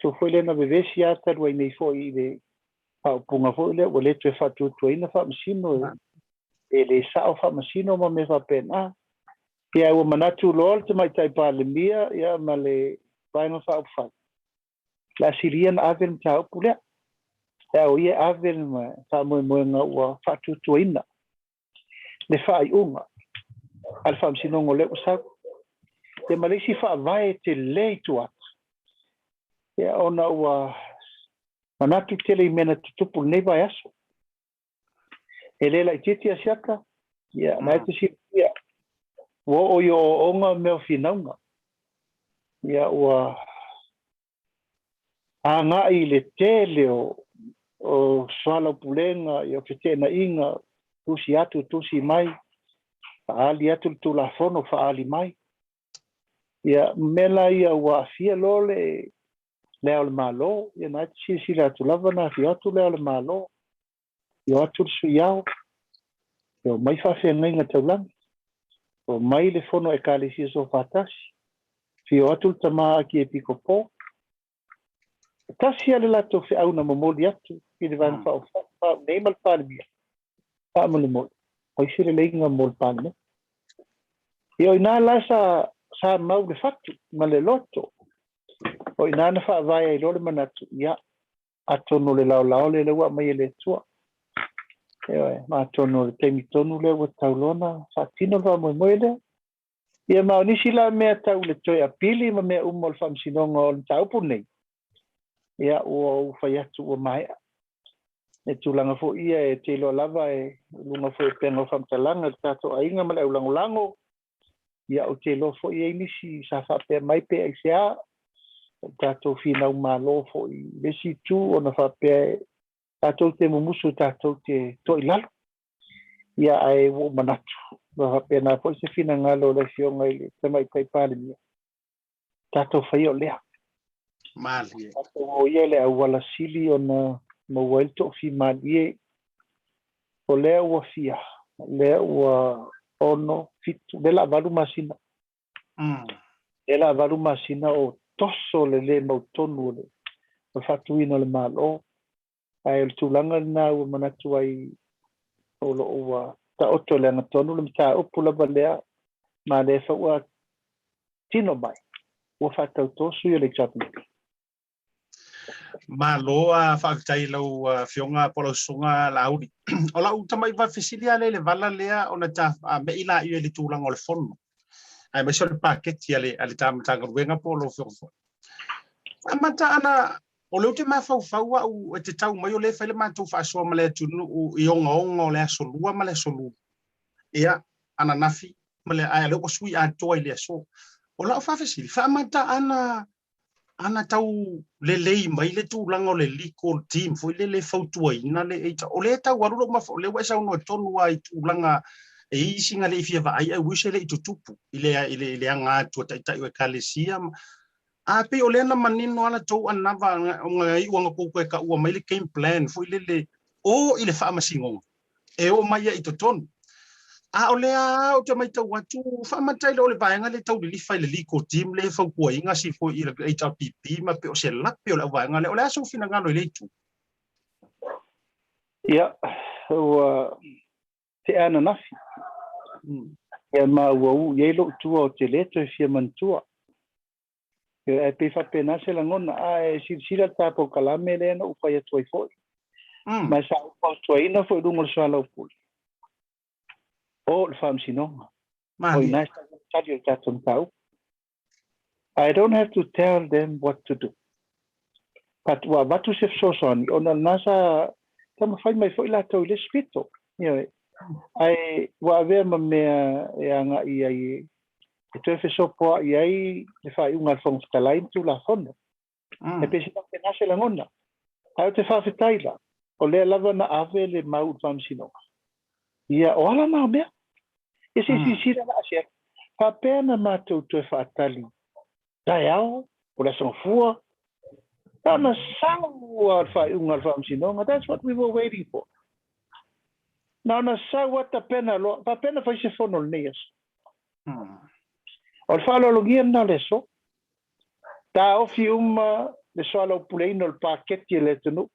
Tuu foi lea na vevesi lava talu ai nei foi i le faaupuga foi lea ua le toe faatuatuaina Faamasino e. e le sao faamasino ma mea faapena. Ia ua manatu loa le Tamaitai Palemia ia ma le Vaega Faaupufai, le a silia ona ave le mataupu lea. E ao ia e ave le faamoemoega ua faatuatuaina le faaiuga a le Faamasinoga o lea ua sau. Ia ma le isi faavae tele i tua atu, ia ona ua manatu tele i mea na tutupu lenei vaiaso. E le laitiiti Asiata, ia, na e te silafia, ua oo i ooooga mea o finauga. Ia, ua agai i le tele o, o soalaupulega, ia, o feteenaiga, tusi atu, tusi mai, faaali atu le Tulafono, faaali mai. Ia, mea la ia ua aafia loa le, Le Ao o le Malo, ia na e te silasila atu lava na afio atu Le Ao o le Malo, afio atu le Sui Ao, ia omai faafeagaiga taulagi, omai le Fono Ekalesia Soofaatasi, afio atu le Tama Akiepikopo. E tasi lava le latou feau na momoli atu i le Vaega Faaupufai, Paau nei ma le Palemia, faamolemole, fai se leleiga mo le Palemene. Ia o ina la sa, sa mau le fatu ma le loto. O ina na faavae ai loa le manatu, ia, atonu o le laolao lea lea ua aumai e le Atua. Ioe, ma atonu o le taimi tonu lea ua tatau loa ona faatino le faamoemoe lea. Ia ma o nisi la mea tau le toe apili ma mea uma o le faamasinoga o le mataupu lenei, ia ua ou fai atu ua maea. E tulaga foi ia e te iloa lava e luga foi o upega o faamatalaga i le tatou aiga ma le aulagolago, ia ou te iloa foi e i ai nisi sa faapea mai pe aisea, o le tatou finau malo foi i le isi itu ona faapea e tatou te mumusu tatou te toa i lalo. Ia ae ua ou manatu, ua faapena foi se finagalo o le Afioga i le Tamaitai Palemia, tatou faia o lea. Malie. Tatou o ia i le auala sili ona maua ai le toafimalie. O lea ua fia, o lea ua ono, fitu, lea la valu masina. Lea la valu masina o toso le le mautonu o le faatuina o le Malo. Ae o le tulaga lena ua manatu ai o lo o ua taoto i le agatonu le mataupu lava lea ma lea foi ua tino mai ua faatautō sui o le HRPP. Malo a faafetai i lau Afioga po o lau Susuga Laauli. O lau tamai faafesili lava lea i le vala lea ona ta me'i laia i le tulaga o le fono aemaise o le paketi a le a le ta Matagaluega po o lau Afioga foi. Amata ana o lea ou te mafaufau au e te tau mai o lea e fai le matou faasoa ma le atunuu i ogaoga o le aso Lua ma le aso Lua. Ia, ananafi ma le, ae o lea ua sui atoa i le aso. O lau faafesili, faamata ana, ana tau lelei mai le tulaga o le legal team foi lele e fautuaina le HR. O lea e tau alu lou mafaufau, o lea ua e saunoa tonu lava i tulaga e i ai sina le i fia vaai ae wish e le i tutupu i le, i le, i le aga atu a taitai o ekalesia. A pei o lea na manino lava la tou anava ona iu ana tou toe taua mai le game plan foi lele o i le faamasinoga e oo mai ai i totonu. A o lea lava ou te matau atu, faamata i le o le vaega lea e tau lilifa i le legal team lea e fautuaina si foi i le HRPP ma pei o se lape o le auvaega lea. O le a sou finagalo i lea itu? Ia, ua tea ananafi. Ia ma ua uu i ai lou tua ou te le toe fia manatua. Ae pei faapena se lagona, a e silasila le ta polokalame lea na ou fai atu ai foi. Ma sa ou fautuaina foi i luga o le soalaupule, o le faamasinoga. O i ina e sau ai le tali o le tatou mataupu. I don't have to tell them what to do. But ua avatu se fesoasoani ona lena sa taumafai mai foi latou i le isi pito. Ioe. Ae ua avea ma mea e agai ai e toe fesopoai ai le faaiuga a le Fofoga Fetalai ma Tulafono. E pei se faapena se lagona. Ae ou te faafetai la, o lea lava na ave le mau i le Faamasinoga. Ia, o ala na o mea. Ia se i silasila la Asiata, faapea na matou toe faatali taeao, o le Aso Gafua, na ona sau lava o le faaiuga a le Faamasinoga, that's what we were waiting for. Na ona sau lava tapena loa, faapea na fai se fono i lenei aso. O le faaaloalogia lena o le aso. Taofi uma le soalaupuleina o le paketi e le atunuu,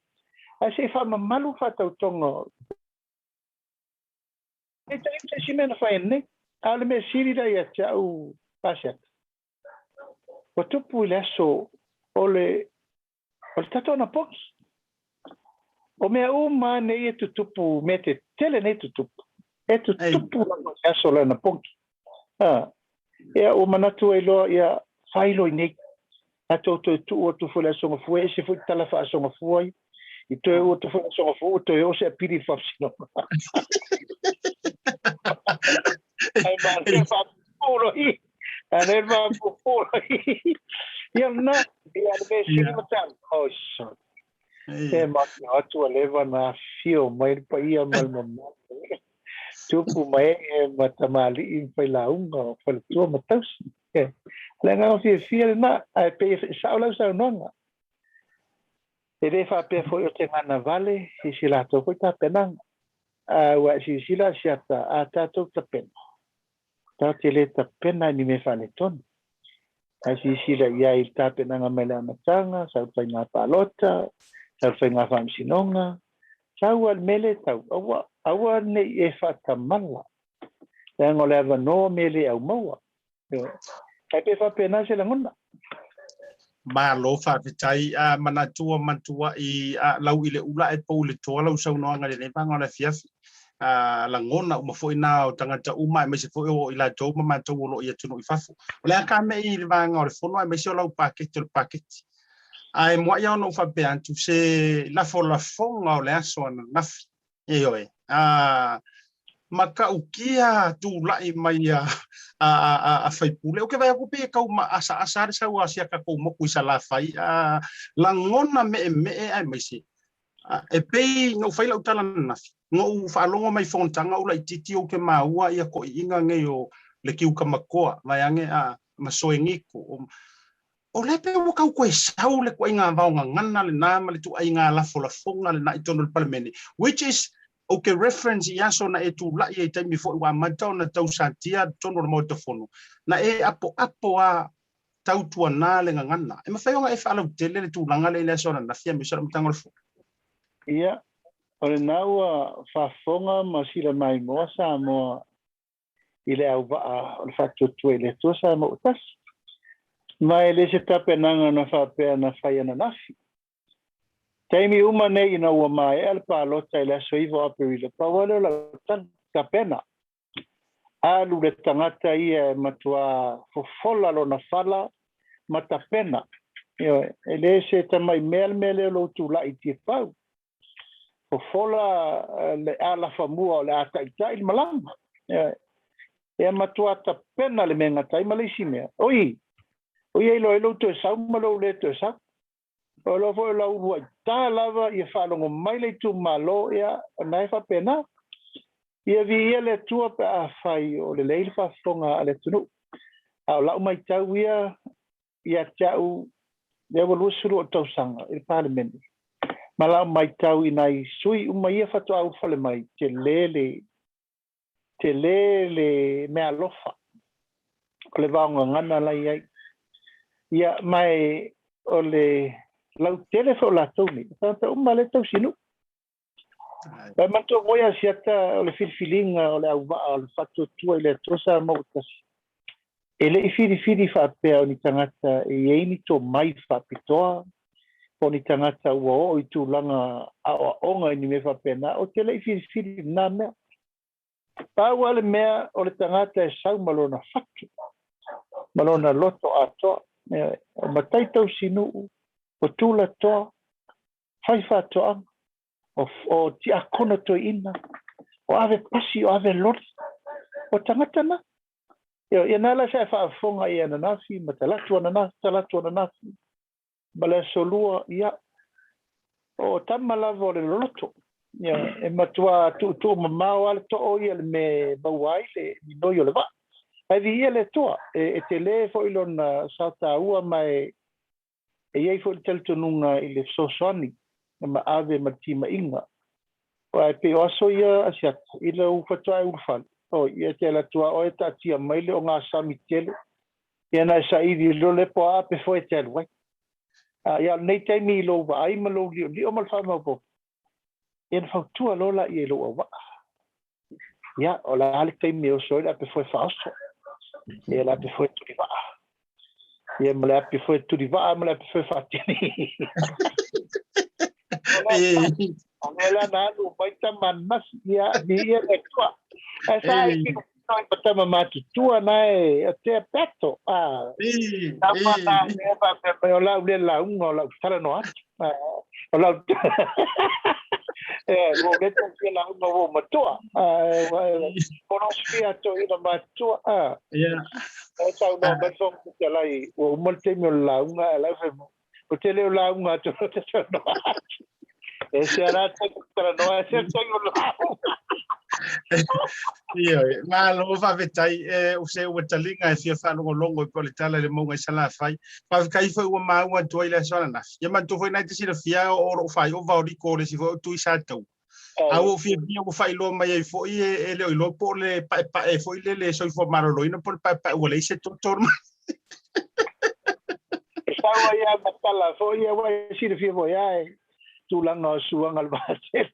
ae se i faamamalu faatautoga o. E taimi se isi mea na fai ai nei. A o le mea sili la ia te au Asiata, ua tupu i le aso o le o le tatou anapogi. O mea uma nei e tutupu, mea tetele nei tutupu, e tutupu lava i le aso o le anapogi. A, ia ua manatu ai loa, ia fai loa i nei. Tatou toe tuu atu foi i le Aso Gafua, e ese foi tala faa-Aso Gafua ia. I toe uu atu foi i le Aso Gafua, ua toe oo se apili i le faamasinoga. Ai ma le faapuupuu loa i. A le faapuupuu loa i. Ia lena, ia le mea sili ma tau. Oi, sorry. E matou atu ua leva ona afifio mai le paia ma le mamalu. Tupu ma ee ma tamalii ma failauga o faletua ma tausi. O le agaga fiafia lena, ae pei e sao lau saunoaga. E le faapea foi o te gana vale i si latou foi tapenaga. A ua e silasila Asiata, a tatou tapena, tatou te le tapena i ni mea faaletonu. Ae silasila i ai i le tapenaga mai le amataga, sau le faiga palota, sau le faiga faamasinoga, sau lava le mea lea e tau, aua, aua ne i e faatamala, leaga o le avanoa mea le aumaua. Ae pei e faapena se lagona. Malo faafetai a manatua matuai a lau i le ula ae pou i le toa lau saunoaga i lenei vaega o le afiafi. A lagona uma foi na o tagata uma aemaise foi o i latou ma matou o lo o i atunuu i fafo. O le a ka mea i le vaega o le fono aemaise o lau paketi o le paketi. Ae muai lava ona ou faapea atu se lafolafoga o le aso ananafi Ioe. A matautia tulai mai a, a, a, a faipule. Ou te vaai atu pei e tau maasaasa le sau a si a tatou motu i Salafai. A lagona meemee aemaise. A, e pei na ou fai lau tala ananafi, na ou faalogo mai i fonotaga ou laitiiti ou te maua ia toeaiina nei o le Kiukamatoa vaeane a ma Soeniko. O, O lea pei ua tau toe sau le tuaiga vaogagana lena ma le tuaiga lafolafoga lena i totonu o le Palemene, which is ou te reference i aso na e tulai ai i taimi foi ua amata ona tausatia totonu o le Maota Fono, na e apoapo a tautuana le gagana. E mafai ona e faalautele le tulaga lea i le aso ananafi aemaise o le amataga o le Fono? Ia, o lena ua faafofoga ma silamaimoa Samoa i le auvaa o le faatuatua i le Atua Samoa ua tasi. Ma e le se tapenaga na faapea na fai ananafi. Taimi uma nei ina ua maea le palota i le aso 9 o Aperila, pau lava lea o lau tala, tapena. Alu le tagata ia e matuā fofola lona fala ma tapena. Ioe, e le se tamai mea le mea lea o lou tulai i Tiafau. Fofola le alafamua o le a taitai le malama. Ia matua tapena le mea gata ai ma le isi mea. Oi, oi ai loa ai lou toe sau ma lou le toe sau. O loa foi o lau uluai ta lava ia faalogo mai le itumalo, ia, o na e faapena. Ia viia le Atua pe afai o lelei le faafofoga a le atunuu. A o lau matau ia, ia te au, lea ua 22 tausaga i le Palemene, ma lau matau i nai sui uma ia faatoa ulufale mai, tele le, tele le meaalofa o le vaogagana la i ai. Ia, ma e, o le lautele foi o latou nei, o tagata uma lea e tausinuu. Ae manatua foi Asiata o le filifiliga o le auvaa o le faatuatua i le Atua Samoa ua tasi. E le i filifili faapea o ni tagata e i ai ni tomai faapitoa, po o ni tagata ua oo i tulaga aoaoga i ni mea faapena, ou te le i filifili i lena mea. Pau lava le mea o le tagata e sau ma lona fatu, ma lona loto atoa, o matai tausinuu, o tulatoa, fai faatoaga, o, o tiakono toeaina, o ave pasi, o ave loli, o tagata na. Ia, ia na la sa e faafofoga i ananafi, ma talatu ananafi, talatu ananafi, ma le aso lua, ia, o tama lava o le loloto. Ia, e matua tuutuu mamao lava le too ia le mea e maua ai le minoi o le vaa. Ae viia le Atua, e, e tele foi lona sao taua ma e, E i ai foi le talitonuga i le fesoasoani e maave ma le timaiga. Aua e pei o aso ia Asiata, i lau faatoa e ulufale, oi, ia te alu atu lava oe taatia mai le ogasami tele, ia ona e saili loa lea po o a ape foi e te alu ai. A, ia o lenei taimi i lou vaai ma lou liolio ma le faamaopoopo, ia ona fautua loa laia i lou auvaa. Ia, o le a le taimi e oso ai le apefoe faaoso, ia le apefoe tulivaa, ia ma le apefoe tulivaa ma le apefoe faatini. O mea la na alu mai tama ananafi, ia, viia le Atua. Ae sa ai pito ai ma tama matutua na e o tea peto. Ah, tama na mea faapea mai o lau le lauga o lau talanoa atu. O lau e ua le tau fia lauga ua ou matua. O lau fia toeaina matutua. E saunoa mai le Fofoga Fetalai ua uma le taimi o le lauga ae lau fai mai, o te le o lauga atu o te saunoa atu. E se ara te talanoa, e se taimi o le lauga. Ioe, malo faafetai e o se ua taliga e fia faalogologo i po o le tala i le mauga i Salafai. Faafetai foi ua maua atu ai le aso ananafi. Ia manatua foi na e te silafia o lou faaiuga vaoliko o le isi foi o Tui Sataua. A ua ou fiafia ua faailoa mai ai foi e le o iloa po o le paepae foi lele soifua maloloina po o le paepae ua leai se toto. E sau ai lava ma tala foi ia ua e silafia foi lava e tulaga o suaga o le vaatele.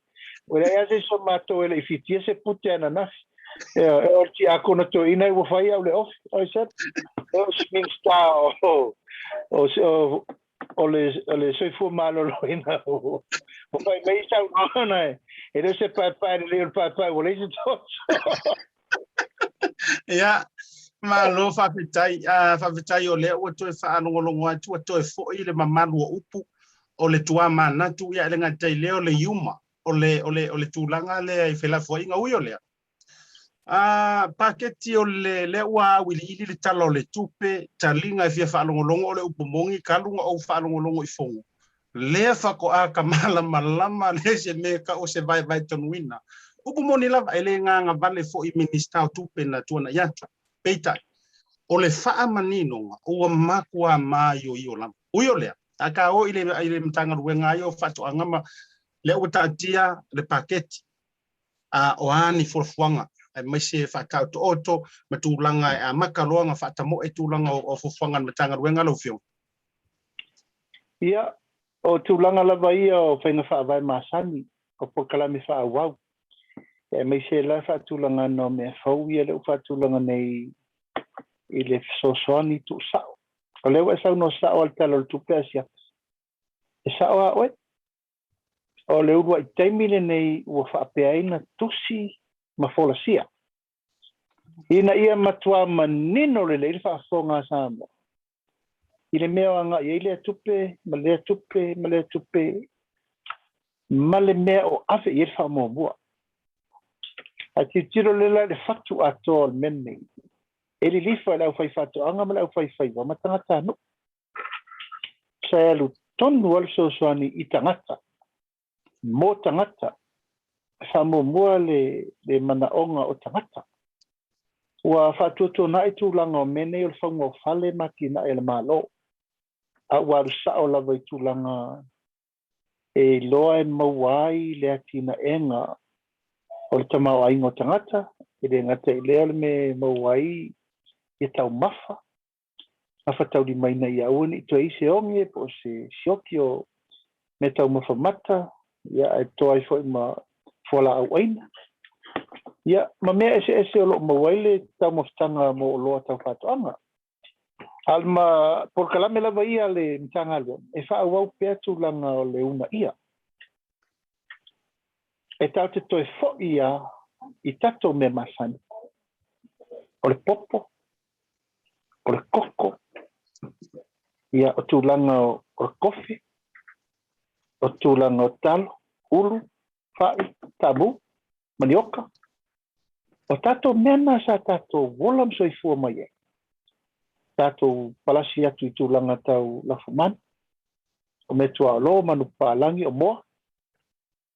Ua leai lava se isi o matou e le i fitia se pute ananafi. E o le tiakono toeaina ua fai au le ofi. Oi se, e o se Minista o, o, o, o le, o le soifua maloloina ua fai mai saunoaga e, e le o se paepae lelei o le paepae ua leai se toto. Ia, malo faafetai. Faafetai o lea ua toe faalogologo atu, ua toe foi le mamalu o upu o le tuamanatu, ia e le gata i lea o le iuma, o le, o le, o le tulaga lea i felafoaiga. Ui o lea, paketi o le, lea ua auiliili le Tala o le Tupe, taliga e fia faalogologo o le upu moni, talu na ou faalogologo i Fono, lea faatoa ka malamalama le se mea tau o se vaevae tonuina. Upu moni lava, e le gagavale foi i Minisita o Tupe na tuanai atu. Peitai, o le faamaninoga ua matua maioio lava. Ui o lea, a ta o i le, i le Matagaluega ai o Faatoaga ma lea ua taatia le paketi, a o a ni fuafuaga aemaise faataotooto ma tulaga e amata loa ona faatamoe tulaga o fuafuaga a le Matagaluega lau Afioga? Ia, o tulaga lava ia o faiga faavae masani, o polokalame faaauau, aemaise la faatulagaga o mea fou ia lea ua faatulaga nei i le fesoasoani tuusao. O lea ua e saunoa sao lava i le Tala o le Tupe Asiata. E sao lava oe. O le uluai taimi lenei ua faapea ai na tusi ma folasia ina ia matua manino lelei le faafofoga a Samoa i le mea o agai ai lea tupe ma lea tupe ma lea tupe ma le mea o ave i ai le faamuamua. Ae tilotilo lelei la i le fatu atoa o le mea lenei, e lilifa i le aufaifaatoaga ma le aufaifaiva ma tagatanuu. Sa e alu tonu lava le fesoasoani i tagata, mo tagata, e faamuamua le, le manaoga o tagata. Ua faatuatuanai tulaga o mea nei o le fauga o fale ma atinae a le Malo, a ua alu sao lava i tulaga e iloa e maua ai le atinaega o le tamaoaiga o tagata, e le gata i lea o le mea e maua ai ia taumafa, gafataulimaina ia aua ne i toe i ai se oge po o se sioki o meataumafa mata, ia, ae toa ai foi ma fualaau aina. Ia, ma mea eseese o lo o maua ai le taumafataga mo oloa tau faatoaga. A ma polokalame lava ia a le Matagaluega e faaauau pea tulaga o le uunaia. E tatou te toe foi lava i tatou mea masani, o le popo, o le koko, ia, o tulaga o le kofi, o tulaga o talo, ulu, fai, taamu, manioka. O tatou mea na sa tatou ola ma soifua mai ai. Tatou palasi atu i tulaga tau lafumanu, o meatuaolo, manupapalagi, o moa.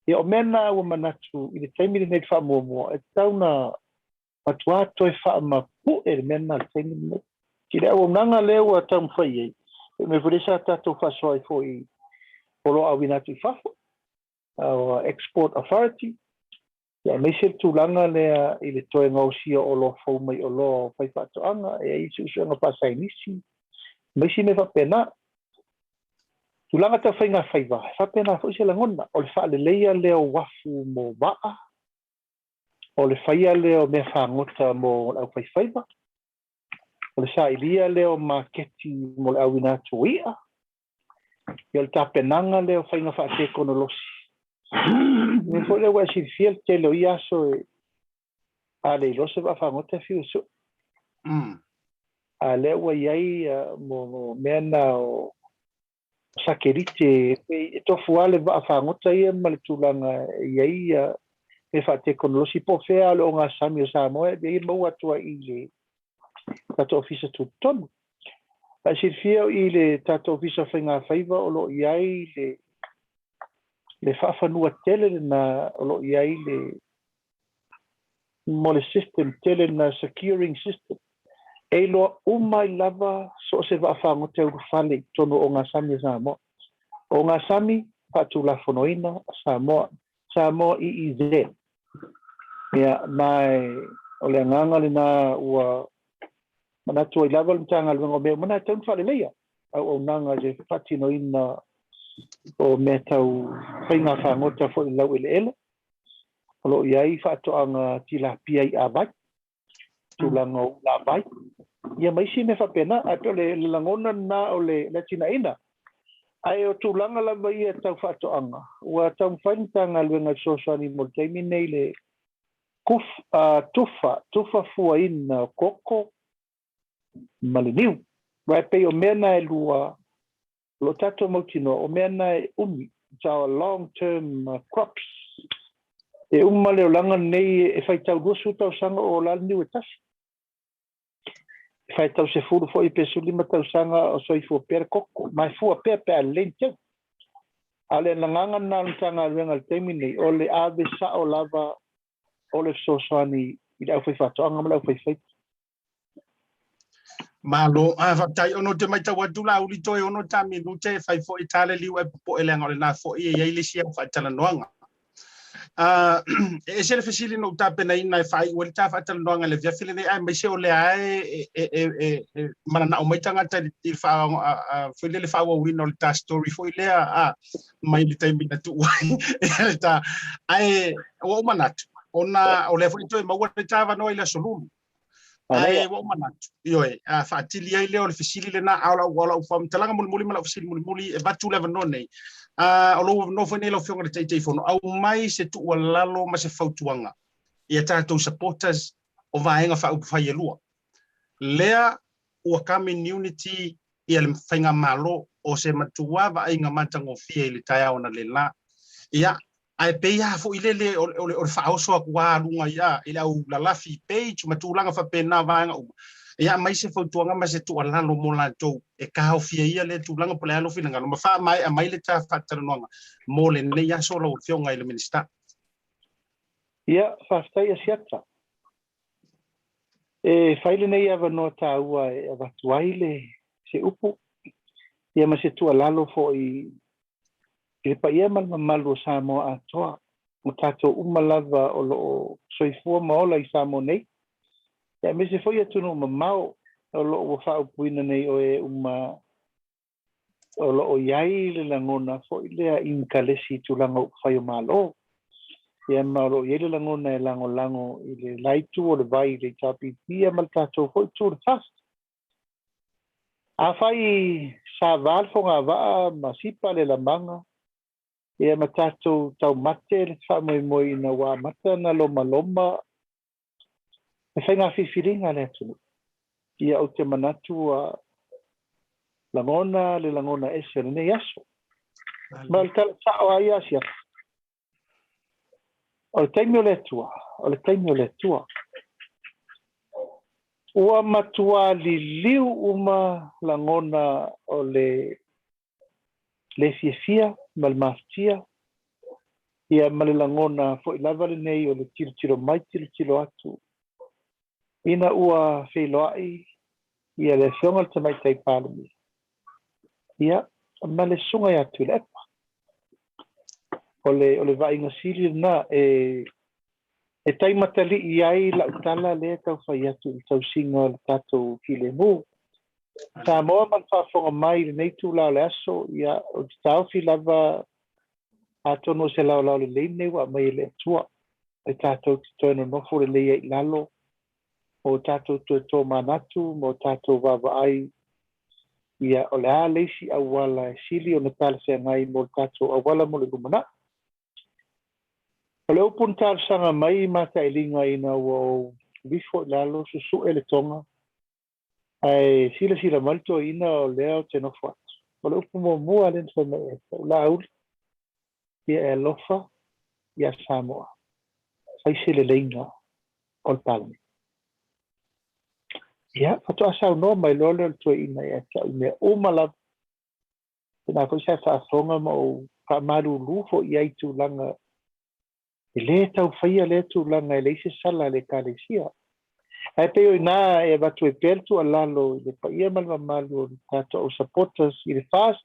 Ia, o mea na ua manatu i le taimi lenei le faamuamua, e tatau ona matuā toe faamapue le mea lena i le taimi lenei. I le auaunaga lea ua taumafai ai, e mea foi lea sa tatou faasoa ai foi i oloa auina atu i fafo, our Export Authority, aemaise le tulaga lea i le toe gaosia o oloa fou mai oloa o faifaatoaga, e i ai suesuega faasaienisi ma isi mea faapena. Tulaga tau faigafaiva, e faapena foi se lagona, o le faaleleia lea o uafu mo vaa, O le faia lea o mea fagota mo le aufaifaiva, o le sailia lea o maketi mo le auina atu o i'a, ia o le tapenaga lea o faiga faatekonolosi. O le mea foi lea ua e silafia le tele o ia aso e a le iloa se vaafagota e fiu e sue. A lea ua i ai mo mea na o sakelite, e tofu lava le vaafagota ia ma le tulaga e i ai ia mea faatekonolosi po o fea lava o le ogasami o Samoa e avea maua atu ai i le tatou ofisa tutotonu. A e silafia i le tatou ofisa o Faigafaiva o lo o i ai le le faafanua tele lena o lo o i ai le mo le system tele lena securing system e iloa uma ai lava so o se vaafagota e ulufale i totonu o ogasami a Samoa. O ogasami faatulafonoina a Samoa, Samoa EEZ. Ia, ma o le agaga lena ua manatu ai lava le Matagaluega o mea uma na e tatau ona faaleleia auaunaga i le faatinoina o mea tau faiga fagota foi i le laueleele. O lo o i ai faatoaga tilapia i Avai, tulaga o ulavai, ia ma isi mea faapena. Ae pei o le lagona lena o le atinaeina. Ae o tulaga lava ia tau faatoaga, ua taumafai le Matagaluega e fesoasoani mo le taimi lenei i le tufa, tufa fuaina o koko ma le niu. Aua e pei o mea na e lua, o lo o tatou mautinoa, o mea na e umi, it's our long term crops. E uma le olaga lenei e faitau 20 tausaga o ola le niu e tasi. E faitau 10 foi pe 15 tausaga o soifua pea le koko, ma e fua pea pe a lelei ni teu. A o le agaga lena o le Matagaluega i le taimi lenei, o le ave sao lava o le fesoasoani i le aufaifaatoaga ma le aufaifaiva. Malo, a faafetai ona ou te matau atu Laauli toe ono ta minute e fai foi ta le liu e popoe leaga o lena foi e i ai le isi au faatalanoaga. E ese le fesili na ou tapenaina e faaiu ai le ta faatalanoaga i le afiafi lenei aemaise o lea e e e e mananao mai tagata i le foi lele faaauauina o le ta story foi lea a mai le taimi na tuu ai le ta ae ua ou manatu ona o lea foi toe maua le ta avanoa i le aso Lulu. Ae ua ou manatu, ioe, a faatili ai lea o le fesili lena, a o lau, o lau faamatalaga mulimuli ma lau fesili mulimuli, e avatu le avanoa nei. A, o lou avanoa foi nei lau Afioga i le Taitaifono, aumai se tuualalo ma se fautuaga i a tatou supporters o Vaega Faaupufai e lua. Lea ua come in unity ia le faigamalo o se matua vaaiga matagofie i le taeao analeila. Ia, ae pei lava foi lele o le, o le faaoso atu lava luga ia i le au lalafi page ma tulaga faapena vaega uma. Ia, aumai se fautuaga ma se tuualalo mo latou e taofia ia lea tulaga po o le a lou finagalo ma faamaea mai le ta faatalanoaga mo lenei aso lau Afioga i le Minisita. Ia, faafetai Asiata. E fai lenei avanoa taua e avatu ai le se upu ia ma se tuualalo foi i le paia ma le mamalu o Samoa atoa, o tatou uma lava o lo o soifua ma ola i Samoa nei, aemaise foi atunuu mamao o lo o ua faaupuina nei o e uma o lo o i ai le lagona foi lea i ikalesi i tulaga upufai o Malo, ia ma o lo o i ai le lagona e lagolago i le la itu o le vai i le HRPP ma le tatou foi itu o le FAST. Afai sa va le fogavaa ma sipa le lamaga, ia ma tatou taumate le faamoemoe ina ua amata ona lomaloma le faiga filifiliga a le atunuu. Ia ou te manatu ua lagona le lagona ese o lenei aso. Ma o le tala sao lava ia a Siafa. O le taimi o le Atua, o le taimi o le Atua. Ua matua liliu uma lagona o le le fiafia ma le mafatia, ia ma le lagona foi lava lenei o le tilotilo mai tilotilo atu ina ua feiloai ia le Afioga i le Tamaitai Palemia, ia ma le Susuga ia Tuilaepa. O le, o le vaaiga sili lena e, e taimatalii ai lau tala lea e tau fai atu i le tausiga o le tatou filemu. Samoa ma le faafofoga mai i lenei itula o le aso, ia, ou te taofi lava atonu o se laolao lelei lenei ua aumai e le Atua. E tatou te toe nonofo lelei ai i lalo ma o tatou toe tomanatu ma o tatou vaavaai, ia, o le a le isi auala e sili ona talafeagai mo le tatou auala mo le lumanai. O le upu na talosaga mai i matailiga ina ua ou ifo i lalo susue le toga, ae silasila mai le toeaina o lea ou te nofo atu. O le upu muamua lea na fai mai ia te au, Laauli, ia e alofa ia Samoa, fai se leleiga o le Palemene. Ia, faatoa saunoa mai loa lea o le toeaina ia te au i mea uma lava. Tēnā foi sa e faafofoga ma ou faamalulu foi i ai i tulaga e lē tau faia lea tulaga e leai se sala a le Ekalesia. Ae pei o i ina e avatu ai pea le tuualalo i le paia ma le mamalu o le tatou au supporters i le FAST,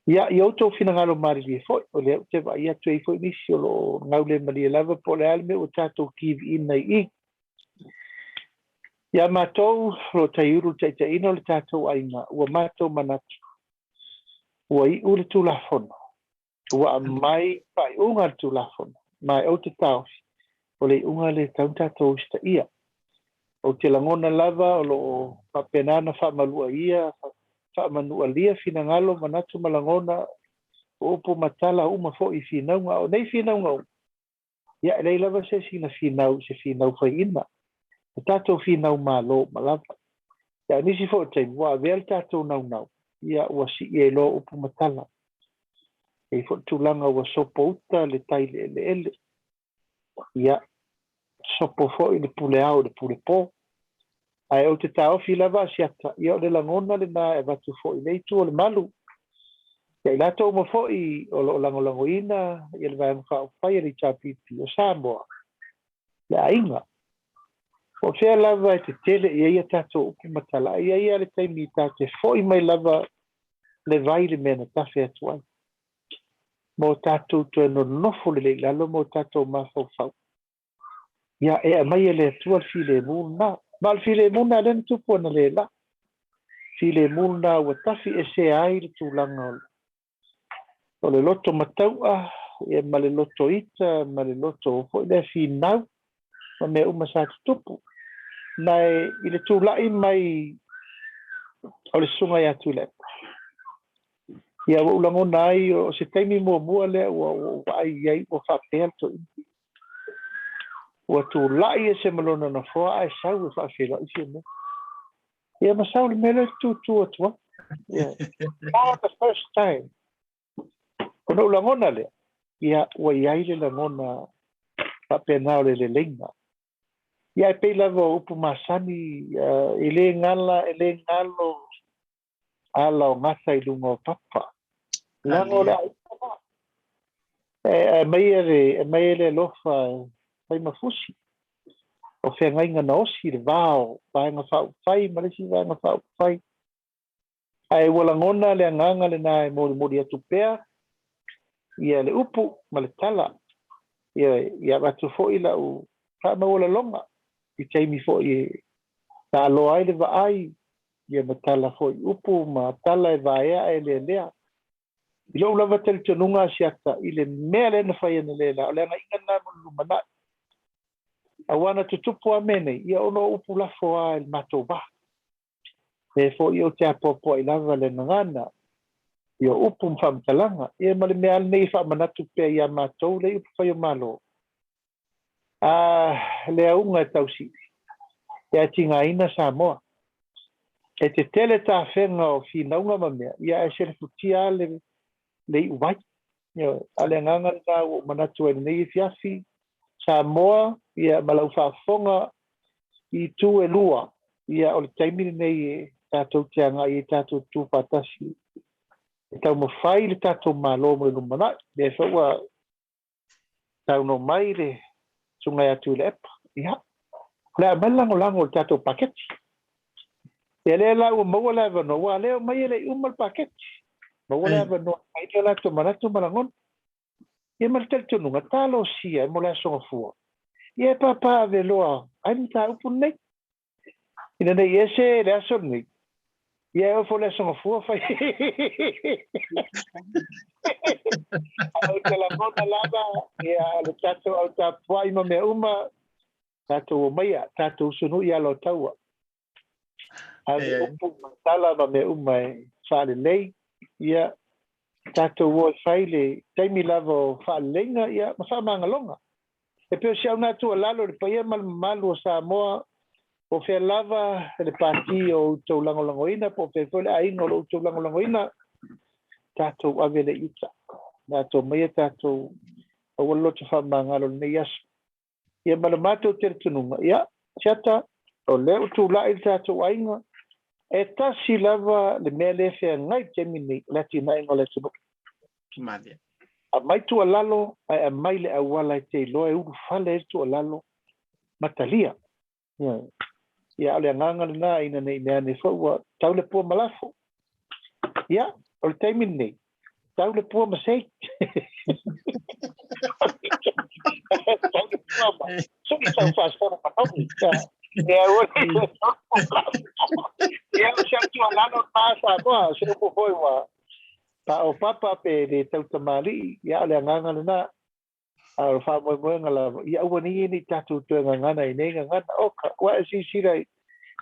ia, i outou finagalo malilie foi, o lea ou te vaai atu e i ai foi nisi o lo o gaulemalie lava po o le a le mea ua tatou kiviina i i. Iā matou o lo o taiulu i le taitaiina o le tatou aiga, ua matou manatu, ua iu le Tulafono, ua aumai faaiuga a le Tulafono, ma ou te taofi, o le iuga lea e tatau ona tatou usitaia. Ou te lagona lava o lo o faapena ona faamaluaia, faamanualia finagalo, manatu ma lagona, o upu ma tala uma foi i finauga. A o nei finauga uma, ia e leai lava se isi na finau i se finau faiina. O tatou finau malo uma lava. Ia o nisi foi o taimi, ua avea le tatou naunau, ia ua sii ai loa upu ma tala. E i ai foi le tulaga ua sopouta le tai i le eleele. Ia, sopo foi le pule ao i le pule po. Ae ou te taofi lava Asiata, ia o le lagona lena e avatu foi i lea itu o le malu. Ia i latou uma foi o lo o lagolagoina ia le Vaega Faaupufai a le HRPP o Samoa, le aiga. Po o fea lava e tetele i ai a tatou upu ma tala, ae i ai lava le taimi tatou te foi mai lava le vai i le mea na tafe atu ai. Ma o tatou toe nonofo lelei i lalo ma o tatou mafaufau. Ia, e aumai e le Atua le filemu lena. Ma o le filemu lena lea na tupu analeila. Filemu lena ua tafi esea ai le tulaga o le, o le loto matau'a, ia, ma le loto ita, ma le loto foi lea finau, ma mea uma sa tutupu. Ma e, i le tula'i mai o le Susuga ia Tuilaepa, ia ua ou lagona ai o se taimi muamua lea ua ou vaai i ai ua faapea le toeaina. Ua tulai ese ma lona nofoa ae sau e faafeiloai Fiamē. Ia ma sau le mea lea e tutū atu ai. Yeah. For the first time. Ona ou lagona lea, ia ua i ai le lagona faapena o le leleiga. Ia e pei lava o upu masani, e le gala, e le galo ala o gata i luga o papa. Leaga o le aiga la. E aumai e le, aumai e le alofa e fai ma fusi. O feagaiga na osi i le va o Vaega Faaupufai ma le isi Vaega Faaupufai. Ae ua lagona le agaga lena e molimoli atu pea ia le upu ma le tala, ia, ia avatu foi lau faamaualaloga i taimi foi e taaloa ai le vaai ia ma tala foi upu ma tala e vaea ae lealea. I lou lava talitonuga Asiata i le mea lea na fai analeila, o le agaiga lena mo le lumanai. Aua na tutupu lava mea nei, ia ona o upu lafo lava i le matou va. E foi ou te apoapoai lava le gagana i o upu ma faamatalaga, ia ma le mea lava lenei e faamanatu pea ia matou le upu fai o Malo. A le auga e tausili, e atigaina Samoa. E tetele tafega o finauga ma mea, ia ae selefutia lava le, le iuvai. Ioe, a o le agaga lena ua ou manatu ai i lenei afiafi, Samoa, ia ma lau faafofoga i itu e lua, ia o le taimi lenei e tatou te agai ai tatou te tuufaatasi e taumafai le tatou Malo mo le lumanai. Lea foi ua saunoa mai le Susuga ia Tuilaepa, ia, o le a aumai le lagolago i le tatou paketi. Ia lea la ua maua le avanoa, aua o lea e omai e le i uma le paketi. Maua le avanoa e fai ai o latou manatu ma lagona. Ia ma le talitonuga, talosia mo le Aso Gafua. Ia e pāpā ave loa ai le mataupu lenei. Ina ne i ese le aso lenei, ia e oo foi le Aso Gafua fai. Ae ou te lagona lava, ia, le tatou au tapuai ma mea uma, tatou omaia, tatou usunui ala o taua. Ave upu ma tala ma mea uma e faalelei, ia, tatou o e fai le taimi lava o faaleleiga, ia, ma faamagaloga. E pei o si au na tuualalo i le paia ma le mamalu o Samoa, po o fea lava le pati o outou lagolagoina, po o fea foi le aiga o lo outou lagolagoina, tatou ave le uta. Tatou maia tatou aua le loto faamagalo i lenei aso. Ia ma le matou talitonuga, ia, Siata, o lea ua tulai le tatou aiga, e tasi lava le mea lea e feagai i le taimi lenei, o le atinaega o le atunuu. Malie. Aumai tuualalo ae aumai le auala e te iloa e ulufale ai le tuualalo ma talia. Ioe. Ia, o le agaga lena ina ne i meaane foi ua tau le pua ma lafo. Ia, o le taimi lenei, tau le pua ma sei. Tau le pua ma sui sau faasoa manogi. Ia, ua le Ia, o si au tuualalo lena Samoa, se upu foi ua paopapa pe le tautamalii, ia o le agaga lena. A o le faamoemoega lava, ia aua nei ne i tatou toe gagana i nei gagana. Oka, ua e silasila i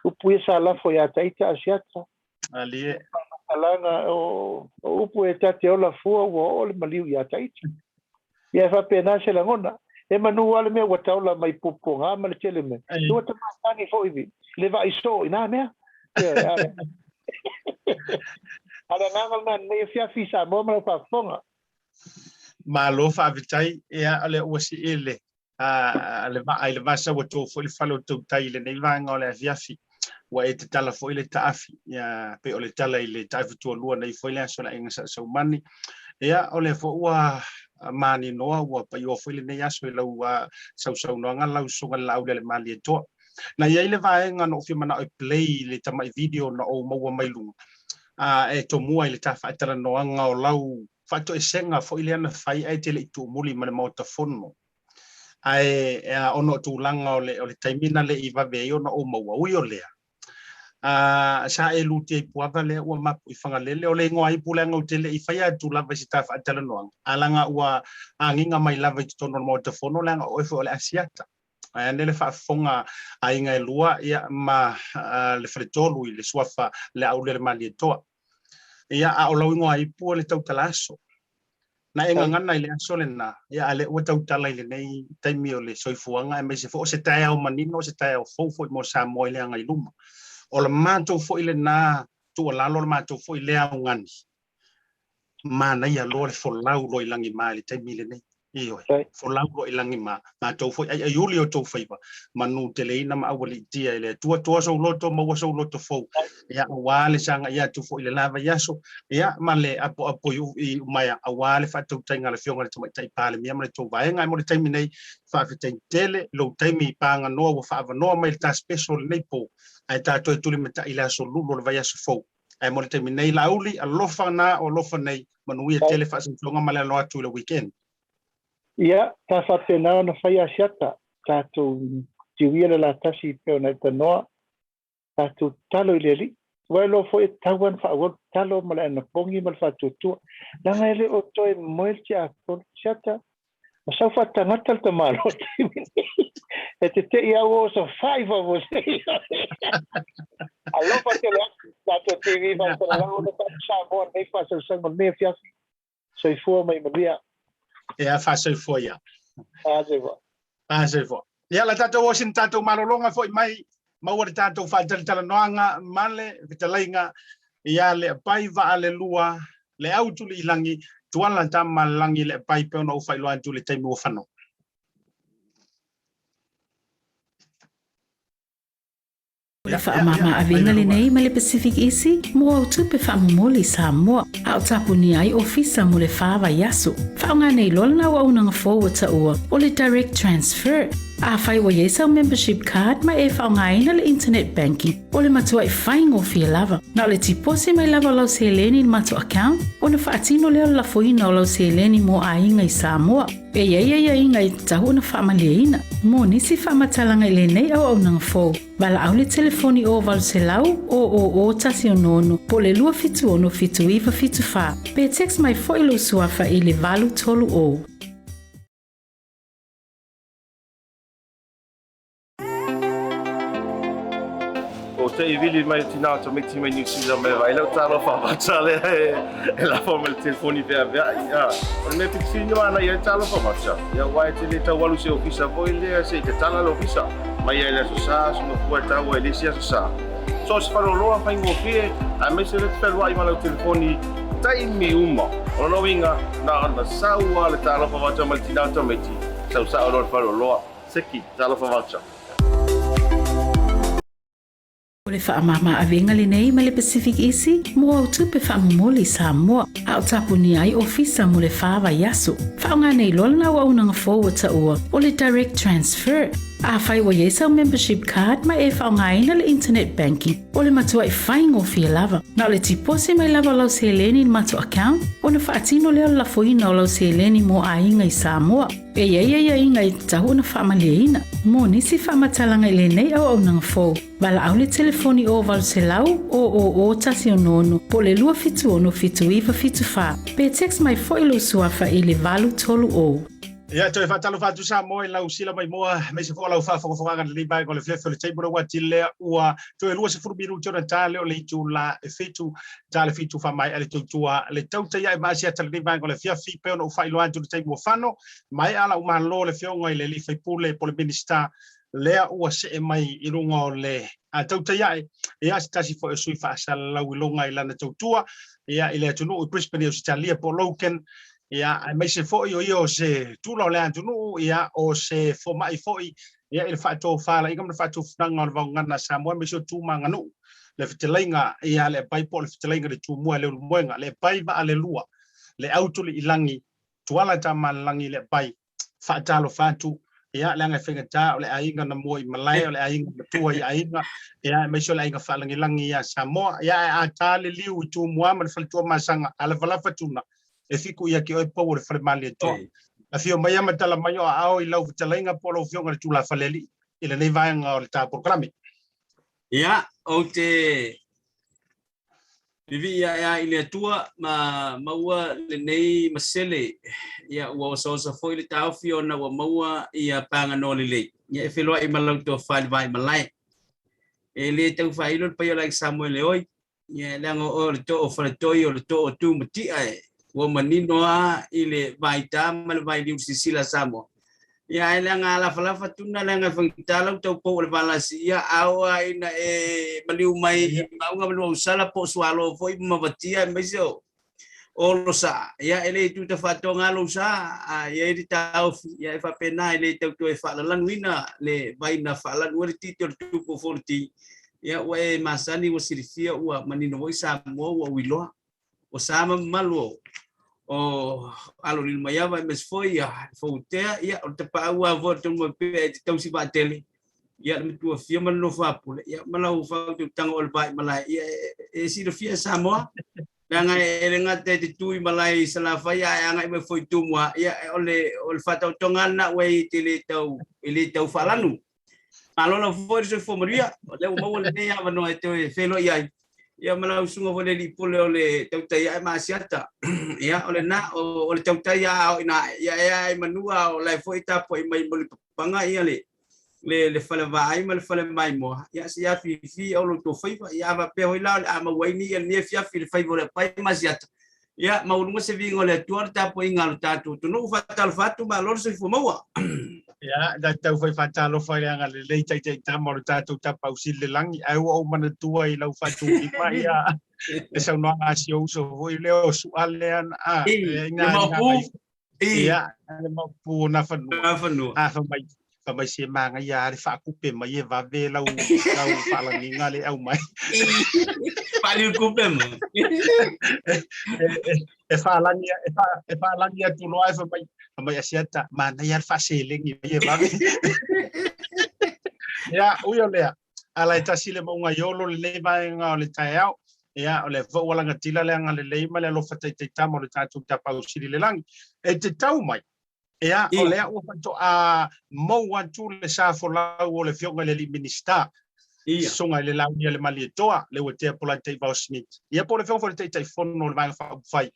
upu ia sa lafo ia Taita Asiata. Alie. Faamatalaga o upu e ta te ola fua ua oo le maliu ia Taita. Ia e faapena se lagona. E manu lava le mea ua taola mai puapuaga ma le tele mea. Ua tamatagi foi i le vaai soo i na mea. Ia, a o le agaga lena i lenei afiafi i Samoa ma lau faafofoga. Malo faafetai, ia o lea ua sii le le vaa i le vasa ua to foi le fale o tautai i lenei vaega o le afiafi. Ua e tatala foi le taafi, ia pei o le tala i le taafi tualua nei foi le aso le aiga Sa Saumani. Ia o lea foi ua maninoa ua paioa foi lenei aso i lau sausaunoaga lau susuga i le Laaulialemalietoa. Na i ai le vaega na ou fia manao e play i le tamai video na ou maua mai luga, a e tomua i le ta faatalanoaga o lau faatoesega foi lea na fai ae te le i tuumuli ma le Maota Fono. Ae ona o tulaga o le, o le taimi na le i vave ai ona ou maua, ui o lea, a sa e lutia i Puava lea ua mapu i Fagalele, o le igoa ipu leaga ou te le i faia atu lava i se ta faatalanoaga, a leaga ua agiga mai lava i totonu o le Maota Fono leaga o oe foi o le Asiata. Ae ane le faafofoga a aiga e lua ia ma le faletolu i le suafa le Auluialemalietoa. Ia, a o lau igoa ipu o le tautala aso. Na e gagana i le aso lena, ia a lea ua tautala i lenei taimi o le soifuaga aemaise foi o se taeao manino, o se taeao fou foi mo Samoa i le agai i luma. O le matou foi lena tuualalo, o le matou foi lea augani, manaia loa le folau loa i lagima i le taimi lenei. Ioe, folau loa i lagima, matou foi aiaiuli o tou faiva, manuteleina ma aualiitia e le Atua, toa sou loto, maua sou loto fou, ia, aua le sagai atu foi i le la vaiaso, ia, ma le apoapo i umaea, aua le faatautaiga a le Afioga i le Tamaitai Palemia ma le tou vaega. Ae mo le taimi nei, faafetai tele i lou taimi paganoa ua faaavanoa mai i le ta special i lenei po, ae ta toe tulimatai i le aso Lulu o le vaiaso fou. Ae mo le taimi nei, Laauli, alofa na o alofa nei, manuia tele faasausauga ma le alo atu i le weekend. Ia, sa faapena ona fai Asiata, tatou tiuia le latasi pei ona e tanoa, tatou tatalo i le Alii. Ua iloa foi e tatau lava ona faaauau le tatalo ma le anapogi ma le faatuatua, leaga e le o toe moe le tiapolo. Asiata, Ma sau faatagata le tamaloa taimi nei. E tete'i au o safai faafuasei. Alofa tele atu tatou TV faasalalau ona tatou Samoa nei faasausauga o lenei afiafi. Soifua ma ia manuia. Ia faasoifua ia. Faasoifua. Faasoifua. Ia la tatou o sina tatou malologa foi mai maua le tatou faatalatalanoaga ma le fetalaiga ia Leapai Vaalelua le au tuli i lagi Tuala tama lagi Leapai pei ona ou faailoa atu i le taimi ua fano. O le faamama avega lenei mai le Pacific Easy mo au tupe faamomoli i Samoa, a o tapunia ai ofisa mo le fa vaiaso. Faaaoga nei loa lena auaunaga fou ua taua o le Direct Transfer. Afai ua i ai sau membership card ma e faaaogaina le internet banking, o le matuai faigofie lava. Na o le tiposi mai lava o lau seleni i le matou account ona faatino lea o le lafoina o lau seleni mo aiga i Samoa. E i ai aiaiga e tatau ona faamalieina. Mo nisi faamatalaga i lenei auaunaga fou, valaau le telefoni o 800 000 166 po o le 276 7974 pe text mai foi lou suafa i le 830. O te i vili mai tinā o tamaiti mai New Zealand mai vai lau talofa vata lea e, e lafo mai le telefoni veaveai. A, o le mea pitisini mana ia e talofa vata. Ia ua e te le tau alu se ofisa foi lea se i tatala le ofisa. Mai ai le aso sa, aso mafua e tau ai le isi aso sa. So se faleoloa faigofie, aemaise le te fealuai ma lau telefoni taimi uma. O lona uiga, na ona sau lava le talofa vata mai le tinā o tamaiti, sau sao loa le faleoloa. Seki, talofa vata. O le faamama avega lenei mai le Pacific Easy mo au tupe faamomoli i Samoa, a o tapunia ai ofisa mo le whā vaiaso. Faaaoga nei loa lana auaunaga fou ua taua o le Direct Transfer. Afai ua i ai sau membership card ma e faaaogaina le internet banking, o le matuai faigofie lava. Na o le tiposi mai lava o lau seleni i le matou account ona faatino lea o le lafoina o lau seleni mo aiga i Samoa. E i ai aiaiga e tatau ona faamalieina. Mo nisi faamatalaga i lenei auaunaga fou, valaau le telefoni o 800 000 166 po o le 276 7974 pe text mai foi lou suafa i le 830. Ia, toe faatalofa atu Samoa i lau sila maimoa, aemaise foi o lau faafogafogaga lelei vaega o le afiafi o le taimi o le ua atili lea ua toe 20 minute ona ta lea o le itula e 7, ta le 7 faamaea le tautua le tautai ae ma asiata lenei vaega o le afiafi pei ona ou faailoa atu i le taimi ua fano, maea lau malo le afioga i le alii faipule po o le Minisita lea ua see mai i luga o le tautai ae, ia se tasi foi o sui faasalalau i luga i lana tautua ia i le atunuu i Brisbane i Ausetalia po o Logan, ia aemaise foi o ia o se tula o le atunuu, ia o se fomai foi ia i le faatofalaiga ma le faatufunaga o le vaogana a Samoa aemaise o tu ma aganuu, le fetalaiga ia le Apai po o le fetalaiga i le Tumua e Leulumoega, le Apai Vaalelua, le Autuliilagi, Tuala Tamalelagi le Apai, faatalofa atu, ia leaga e faigata o le aiga na mua i malae, o le aiga matua i aiga, ia aemaise o le aiga faalagilagi ia Samoa, ia ae a ta le liu i Tumua ma le Faletuamasaga, a lafalafa tuna, e fiku ia ki oe pou o le fale Malietoa. Afio mai a ma tala mai o aao i lau fetalaiga po o lau afioga i le Tulafalealii i lenei vaega o le ta polokalame. Ia, ou te vivii ae a i le Atua ma maua lenei masele, ia ua osaosa foi le taofi ona ua maua ia paganoa lelei. Ia e feloai ma lau tofa i le vai malae. E le tau faailo le paia o le aiga Samoele oi, Ia, leaga o le too faletoi o le too tu matia e ua manino a i le vaita ma le vailiu sisila Samoa. Ia, ai leaga alafalafa tuna leaga e faigata lau taupou o le valasi, ia, a oo a ina e maliu mai i mauga ma Nuuausala po o Sualo foi ma Mavatia aemaise o Olosaa, ia, e le tuta faatoga lou sa, a i ai le taofi, ia, e faapena e le tau toe faalalanuina le vai na faalanu ai le titi o le tupu o Fonoti, ia, ua e masani ua silafia ua manino foi Samoa ua ou iloa. Ua sa ma mamalu o o alo Lilomaiava aemaise foi ia Foutea, ia, o le tapaau lava foi o le Tonumaipea e te tausi vaatele, ia, le matua fia ma le nofo a pule, ia, ma lau faautautaga o le vai malae, ia, e silafia e Samoa. Leaga e le gata e te tu i malae i Salafai ae agai mai foi i Tumua, ia o le o le faataotoga lena ua e te le tau e le tau faalanu. Malo lava foi le soifua manuia, o lea ua maua lenei avanoa e toe feiloai ai. Ia ma lau susuga foi le alii pule o le tautai ae ma Asiata. Ia o lena o le tautai a o ina ia e ae manua o la e foi tapuai mai mo le papaga ia le le le fale vaai ma le fale maimoa, ia se ia fifi o lo to faiva, ia ava pe hoi la o le a maua ai ni ia ni fiafi le faiva o le pai ma siata, ia maualuga se viiga o le Atua le tapuaiga a lo tatou atunuu. Faatalofa atu, malo le soifua maua. Ia, da tau fai faatalofa i le agalelei taitaitama o le tatou Tapausili le lagi, ae ua ou manatua i lau faatulima ia le saunoaga a si ou uso foi lea o Suale ana, a, e ina, ina, Ia, le maopu o Nafanua. Nafanua. A, fai mai, fai mai se manaia lava le faakupe mai e vave lau, lau faalagiga le au mai. Faaliu kupe ma. E faalagi, e, fa, e faalagi atu loa e fai mai, fai mai Asiata, manaia le faaselegi mai e vave. Ia, ui o lea, ala e tasi le mauga i olo lenei vaega o le taeao, ia, o lea foi ua lagatila le agalelei ma le alofa taitaitama o le tatou Tapaau Sili i le Lagi. E te tau mai. Ia, o lea ua faatoa mou atu le sa folau o le Afioga i le alii Minisita, Susuga i le Launialemalietoa, Leuatea Polataivao Smith, ia po o le Afioga foi i le Taitaifono o le Vaega Faaupufai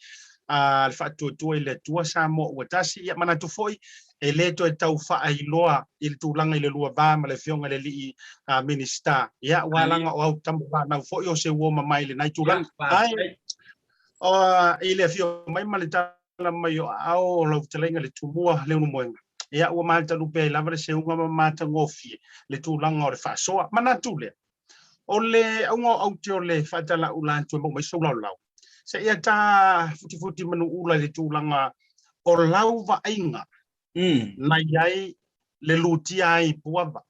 a le Faatuatua i le Atua Samoa ua Tasi. Ia manatu foi e le toe tau faailoa i le tulaga i le lua va ma le Afioga i le alii Minisita, ia aua leaga o au tama fanau foi o se uo mamae i lenai tulaga. Ae i le afio mai ma le tala mai o aao o lau fetalaiga le Tumua Leulumoega, ia ua matalupe ai lava le seuga ma matagofie le tulaga o le faasoa. Manatu lea, o le auga o aute o le faatalaula atu e maua mai sou laolao, seia ta futifuti manuula i le tulaga o lau vaaiga na i ai le lutia ai i Puava,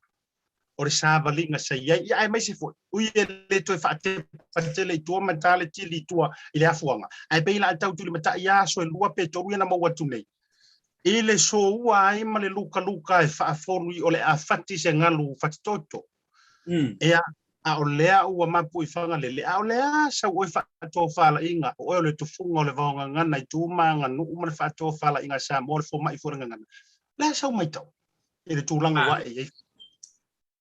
o le savaliga sa i ai, ia aemaise foi, ui e le toe faatepa tele i tua ma ta le tili i tua i le afuaga, ae pei la tau tulimatai lava aso e lua pe tolu ia na maua atu nei, i le soua ai ma le lukaluka e faafolu o le a fati se galu fatitoto. Ea, a o lea ua mapu i Fagalele, a o lea sau oe faatofalaiga, o oe o le tufuga o le vaogagana i tu ma aganuu ma le faatofalaiga a Samoa, o le fomai foi o le gagana. O le a sau matau i le tulaga ua ae i ai?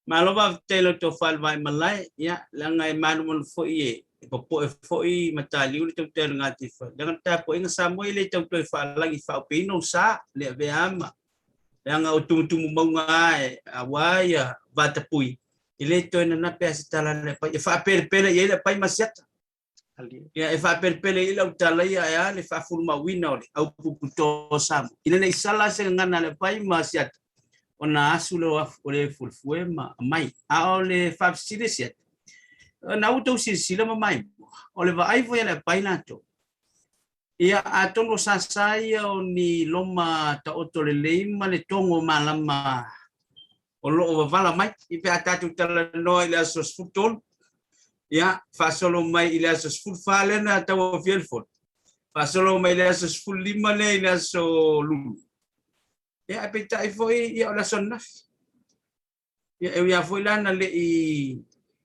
Malo faafetai i la outou faalevaimalae, ia, leaga e manumanu foi e popoe foi mataliu le tautai o le gataifale, leaga le tapuaiga Samoa e le tau toe faalagi faaopeina ou sa, le avea ma leaga o tumutumu mauga lava e aua ia vatapui, e le toe nanape lava se tala a le apai, e faapelepele i ai le apai ma siata. Ia, e faapelepele i ai lau tala ia ae a le faafulumauina o le au puputo o Samoa. Ina ne i sala se gagana a le apai ma siata, ona asu lea o le fuefue ma aumai. A o le faafesili e siata, na ua outou silasila ma maimoa, o le vaai foi a le apai latou, Ia, atonu o sasa ia o ni loma taoto lelei ma le togo malama o lo o wavala mai. I pe a tatou talanoa i le aso 13, ia, faasolo mai i le aso 14 lea na tauaofia ai le fono, faasolo mai i le aso 15 lea i le aso Lulu. Ia, ae peitai foi, ia, o le aso ananafi. Ia, e ui lava foi la na le i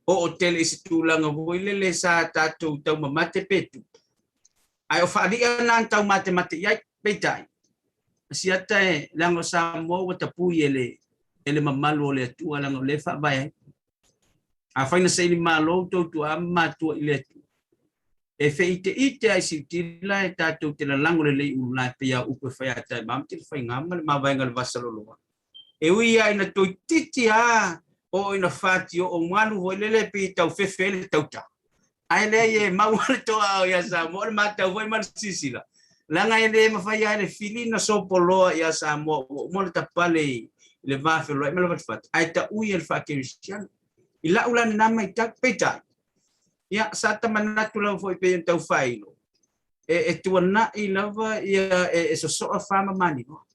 oo tele i se tulaga foi lele sa tatou taumamate pe tupu, ae o faali'a na na taumatemate i ai. Peitai, siata e, leaga o Samoa ua tapui e le, e le mamalu o le Atua, leaga o lea e faavae ai. Afai na saili malo outou tuaa ma matua i le Atua, e feiteite ai siutila e tatou te lalago lelei ulu la e pei a upu e fai a tae ma te le faiga ma le mavaega o le vasaloloa. E ui lava ina toeitiiti lava oo ina fatioo malu foi lele pei e taufefe ai le tauta, ae leai e mau lava le toaao ia Samoa, o le matau foi ma le silasila, leaga e le mafai lava e le fili ona sopoloa ia Samoa ua uma ona tapale i le va feoloai ma le fatufatu, ae taui e le faakerisiano. I lau la lena matau, peitai, ia, sa ta manatu lava foi pei ona tau faailo, e tuanai lava ia e sosoa fa ma maninoa.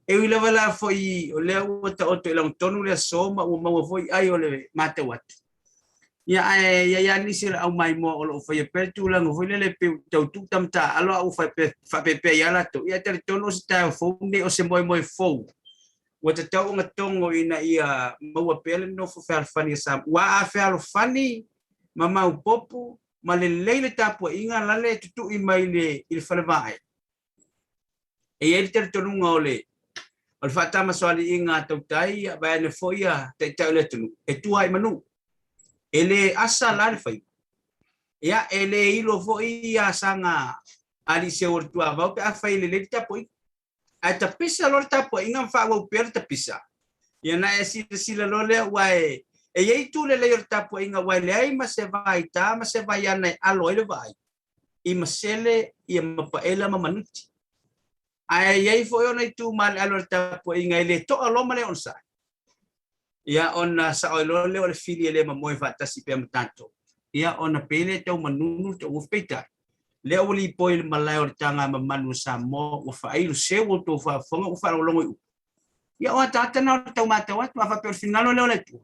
E ui lava la foi o lea ua taoto i lagotonu le aso ma ua maua foi ai o le matau atu. Ia ae i ai lava nisi o le au maimoa o lo o faia pea le tulaga foi lele pei ua tau tuu tamataaalo a ua faapepea ia latou. Ia ae talitonu o se taeao fou lenei o se moemoe fou ua tatau ona togo ina ia maua pea le nofo fealofani a Samoa. Ua a fealofani ma maopoopo ma lelei le tapuaiga lale e tutui mai i le fale vaai. E i ai le talitonuga o le o le faatamasoaliiga a tautai ia vaeane foi ia taitai o le atunuu e tua i manu. E le asa la le faiva. Ia e le ilo foi ia asaga alii seu o le tuavao pe afai e lelei le tapuaiga. Ae tapisa loa le tapuaiga ma faaauau pea le tapisa, ia ona e silasila loa lea aua e e i ai itu lelei o le tapuaiga aua e leai ma se vaita ma se vaiana e alo ai le vaai i masele ia mapaela ma manuti. Ae i ai foi ona itu maaleale o le tapuaiga e le to'a loa ma le onosai. Ia ona sao ai loa lea o le fili e le mamoe faatasi pea ma tatou. Ia ona pei lea e tau manunu le tauofi peitai. Lea ua lipoi i le malae o le taga mamalu o Samoa ua faailo seu outou faafofoga ua faalogologo i upu. Ia o ataata na o le tau matau atu a faapea o le finagalo lea o le Atua.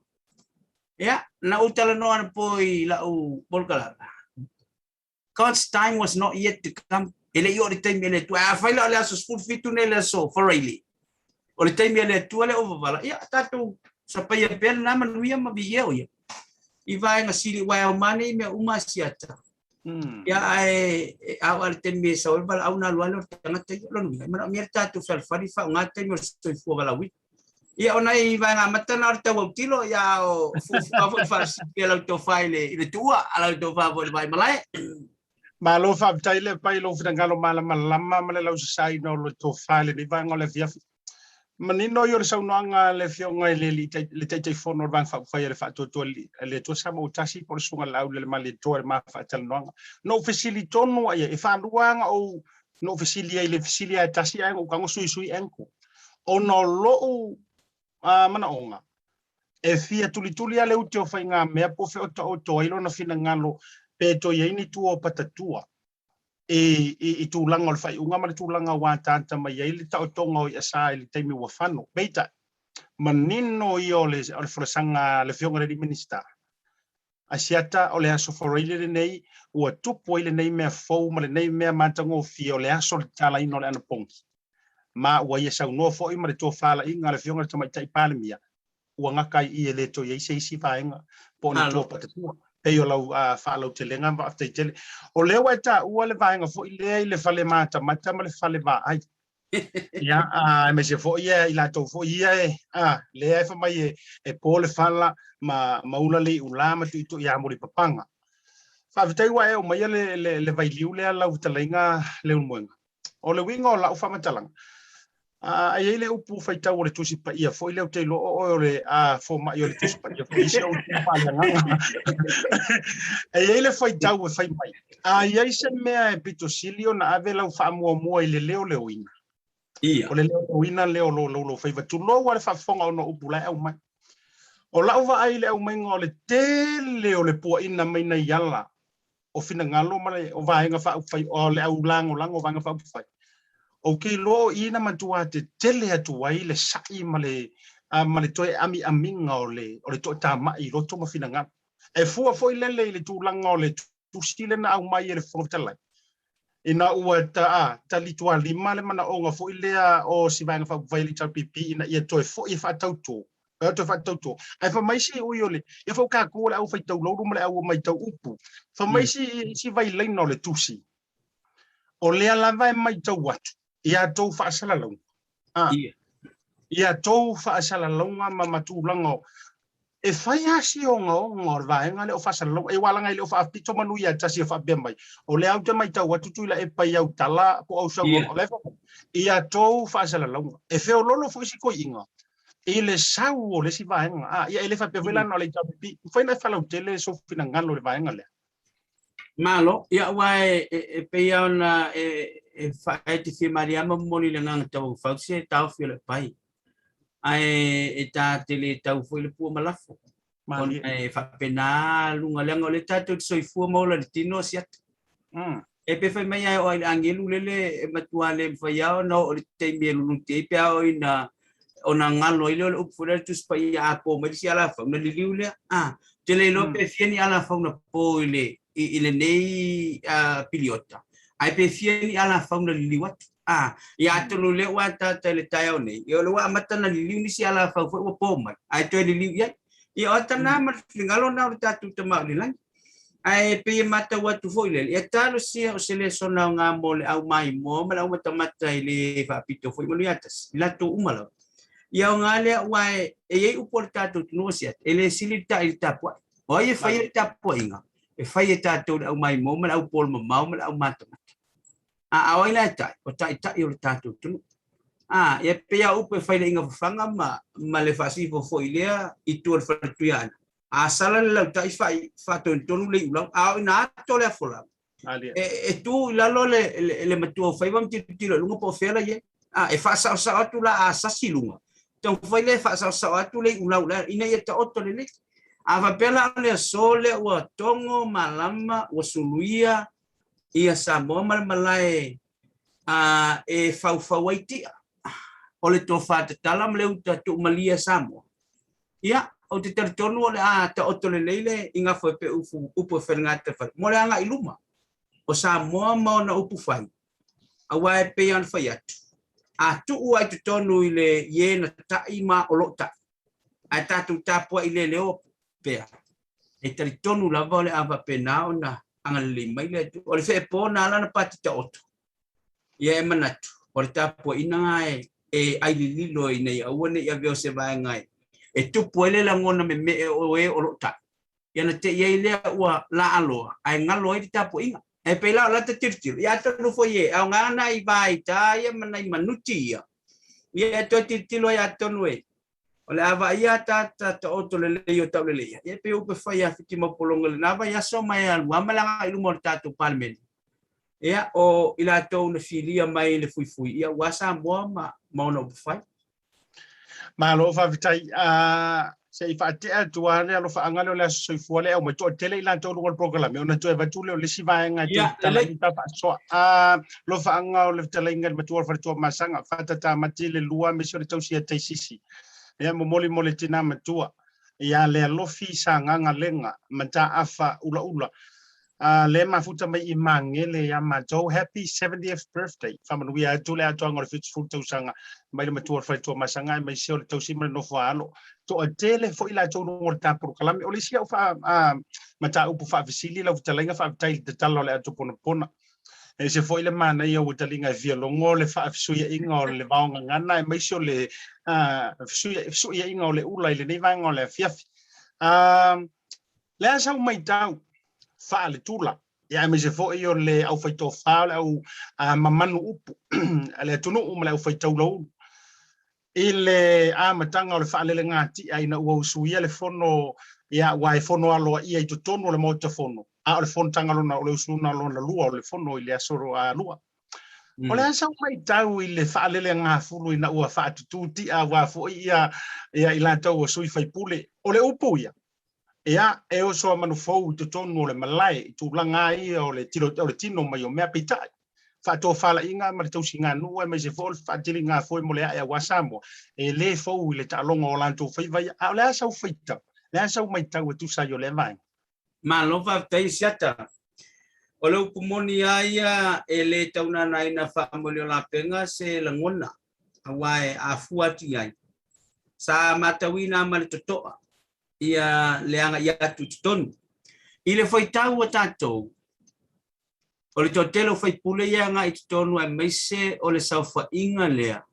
Ia, na ou talanoa anapo i lau polokalame. God's time was not yet to come. E le i oo le taimi a le Atua. Afai la o le aso 17 nei le aso Friday, o le taimi a le Atua lea ua wavala, ia tatou sapaia pea lena manuia ma viia o ia. I vaega sili, aua e aumā nei mea uma a siata. Ia ae a oo lava i le taimi e sau ai le valaau ona alu lava lea o le tagata ia. O lona uiga, e manaomia le tatou fealofani e faaaoga taimi o le soifua valaauina. Ia o nai vaega amata na o le tau autilo, ia a o fuafua foi faasili a lau tofa i le, i le tuua, a lau tofa foi i le vaimalae. Malo faafetai le pai i lou finagalo malamalama ma le lausasaina o le tofa i lenei vaega o le afiafi. Manino ia o le saunoaga a le Afioga i le le Taitaifono o le Vaega Faaupufai a le Faatuatua i le Atua Samoa ua Tasi po o le Susuga Laaulialemalietoa i le ma faatalanoaga. Na ou fesili tonu lava i ai, e faalua lava ona ou na ou fesili ai i le fesili lava e tasi ae na ou tago suisui angle. Ona o lou manaoga, e fia tulituli lava le ute o faigamea po o feotaoto ai lona finagalo pe toe i ai ni tua o patatua i, i, i tulaga o le faaiuga ma le tulaga ua ataata mai ai le taotoga o i'a sa i le taimi ua fano. Peitai, manino ia o le, o le folasaga a le Afioga i le Minisita, Asiata, o le aso Faraile lenei ua tupu ai lenei mea fou ma lenei mea matagofie o le aso o le tatalaina o le anapogi. Ma ua ia saunoa foi ma le tofalaiga a le Afioga i le Tamaitai Palemia, ua gata ai i e le toe i ai se isi vaega po o ni tua patatua. Pei o lau faalautelega ma faafetai tele. O lea ua e taua le vaega foi lea i le fale matamata ma le fale vaai. Ia, aemaise foi ia i latou foi ia e, lea e fai mai e po le fala ma, ma ula le iulā ma tuitui ia Mulipapaga. Faafetai ua e aumaia le, le, le vailiu lea lau fetalaiga Leulumoega. O le uiga o lau faamatalaga, a i ai le upu faitau o le Tusi Paia foi lea ou te iloa o oe o le fomai o le Tusi Paia foi i si ou itu faaleagaga. E i ai le faitau e fai mai, a i ai se mea e pito sili ona ave lau faamuamua i le leoleoina, Ia. O le leoleoina lea o lo lou faiva, tulou lava le faafofoga ona o upu la e aumai. O lau vaai i le aumaiga o le tele o le puaina mai nai ala o finagalo ma le o Vaega Faaupufai, o le au lagolago o Vaega Faaupufai, ou te iloa o i na matua tetele atu ai le sa'i ma le ma le toe amiamiga o le o le toatamai i loto ma finagalo. E fua foi lele i le tulaga o le tusi lea na aumai e le Fofoga Fetalai, ina ua ta, talitualima le manaoga foi lea o si Vaega Faaupufai a le HRPP ina ia toe foi e faatauto, e toe faatauto. Ae fai mai si ui o le, ia foi tatou o le au faitau laulu ma le au matau upu, fai mai si, si vailaina o le tusi, o lea lava e matau atu i a tou faasalalauga. I a tou faasalalauga ma tulaga o, e fai lava si ogaoga o le vaega lea o faasalalauga. E aua leaga e le o faapito manu ia tasi e faapea mai, o lea ou te matau atu Tuilaepa i au tala po o au saunoaga, o la e fai mai, i a tou faasalalauga. E feoloolo foi si toeaina i le sau o le isi vaega. A, ia e le faapea foi la na o le HRPP. Mafai ona e faalautele sou finagalo i le vaega lea. Malo, ia aua e, e, e pei lava ona e, e, fa, e te fia malie ma momoli le agaga tauaufau se taofi o le pai. Ae e ta te le tau foi le pua ma lafo. Malie. Ona e faapena luga leaga o lea tatou te soifua ma ola i le tino o siata. E pe fai mai ae oo ai le agelu lele e matua le mafai lava ona oo i le taimi e luluti ai pe a oo ina ona galo ai lea o le upu foi lea le Tusi Paia a po mai le isi alafau ona liliu lea. A, ou te le iloa pe fia ni alafau na po i le i lenei piliota, ae pe fia ni alafau na liliu atu. A, ia atonu o lea ua ataata i le taeao nei, ia o lea ua amata ona liliu nisi alafau foi ua po mai, ae toe liliu i ai. Ia o ata na ma le finagalo na o le tatou Tama o i le lagi. Ae pei e matau atu foi lele, ia talosia o se lesona aoga mo le au maimoa ma le au matamata i le faapito foi Manuiatasi, i latou uma lava. Ia aoga lea aua e i ai upu a le tatou atunuu o Siata, e le sili le ta'i i le tapuai. O ai e faia le tapuaiga? E fai e tatou le au maimoa ma le au polo mamao ma le au matamata. A o ai la e ta'i? O taitai o le tatou atunuu. A, ia pei lava o upu e fai le iga fafaga ma, ma le faasifo foi i lea itu o le fale Tuiaana. A sala le lautai fa'i faatonutonu le iulau, a oo ina ato le afolau, e, e tu i lalo le, le, le matua o faiva ma tilotilo i luga po o fea la i ai. A, e faasaosao atu la a sasi i luga, taumafai lea e faasaosao atu le iulau lea ina ia taoto lelei. A faapea la o le aso lea ua togo malama, ua suluia ia Samoa ma le malae a, e faufau ai tia o le tofa tatala ma le uta tuumalie a Samoa, Ia, ou te talitonu o le a taoto lelei le igafo e peu upu e faigata fai mo le agai i luma o Samoa ma ona upu fai, aua e pei ona fai atu, a tuu lava i totonu i le ie na ta'i ma o lo o ta'i, ae tatou tapuai leleoa pea, e talitonu lava o le a faapena ona. agalelei mai le Atua. O le feepo na ala ona pati taoto, ia e manatu, o le tapuaiga lena e ailililo ina ia aua ne i avea o se vaega e tupu ai le lagona meme'e o e o lo o ta'i, ia ona te'i ai lea ua laaloa ae galo ai le tapuaiga. E pei la o lata tilotilo, ia atonu foi e aoga nai vaita ia ma nai manuti ia, ia e toe tilotilo ai atonu e o le a vaaia ataata taoto lelei o tauleleia, ia e pei o upu e fai ia Fitimopologa i lena vaiaso ma e alu lava ma le agai i luma o le tatou Palemene, ia o i latou na filia mai i le fuifui, ia aua Samoa ma ma ona upufai. Malo faafetai. Se i faatea atu lava le alofaaga lea o le aso soifua lea e aumai toatele i latou i luga o le polokalame ona toe avatu lea o le isi vaega e toe tatala ai ta faasoa. Alofaaga o le fetalaiga i le matua o le faletua Masaga, faatatamati le lua aemaise o le tausi ia Taisisi. Ia momoli mo le tina matua ia le alofi Sagaga Lega Mataafa Ulaula lea mafuta mai i Magele ia matou. Happy 70th birthday. Faamanuia atu le atoaga o le 70 tausaga mai le matua o le faletua Masaga aemaise o le tausi ma le nofo a alo. Toatele foi latou i luga o le ta polokalame. O le isi au mataupu faafesili lau fetalaiga, faafetai i le tatala o le ato ponapona. E ese foi le manaia ua taliga e fia logo le faafesuiaiga o le vaogagana aemaise o le fesuiaiga o le ula i lenei vaega o le afiafi. Le a sau maitau faaletula, ia aemaise foi o le aufaitofa o le au mamanu upu a le atunuu ma le aufaitaulaulu i le amataga o le faalelegatia ina ua usuia le fono, ia aua e fono aloaia i totonu o le Maota Fono, a o le fonotaga lona o le usuina lona lua o le fono i le aso Lua. O le a sau maitau i le faalelegafulu ina ua faatutū ti'a aua foi ia i latou o sui faipule, o le upu ia, Ia, e oso a manu fou i totonu o le malae i tulaga lava ia o le tilo, o le tino mai o mea. Peitai, faatofalaiga ma le tausiganuu aemaise foi o le faatiligafoe mo le ae aua Samoa, e le fou i le taaloga o latou faiva ia. A o le a sau faitau? Le a sau maitau e tusa ai o lea vaega? Malo faafetai Siata. O le upu moni lava ia e le taunanaina faamoeliolapega se lagona aua e afua atu i ai. Sa matauina ma le totoa ia le agai atu i totonu. I le faitau a tatou, o le toatele o faipule ia e agai i totonu aemaise o le saofaiga lea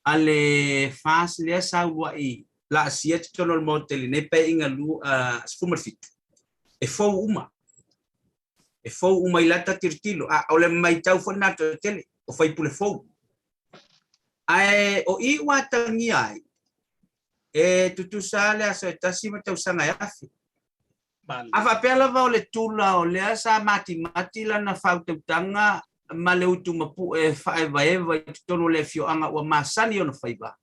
a le FAST lea sa uluai laasia i totonu o le Maota i lenei Paeaiga 17, e fou uma. E fou uma i lata tilotilo. A o le maitau foi lena a le toatele, o faipule fou. Ae o i ua atagia ai, e tutusa le aso e tasi ma tausaga e afe. A faapea lava o le tula o lea sa matimati lana faautautaga ma le utu mapu'e faaevaeva i totonu o le afioaga ua masani ona faiva,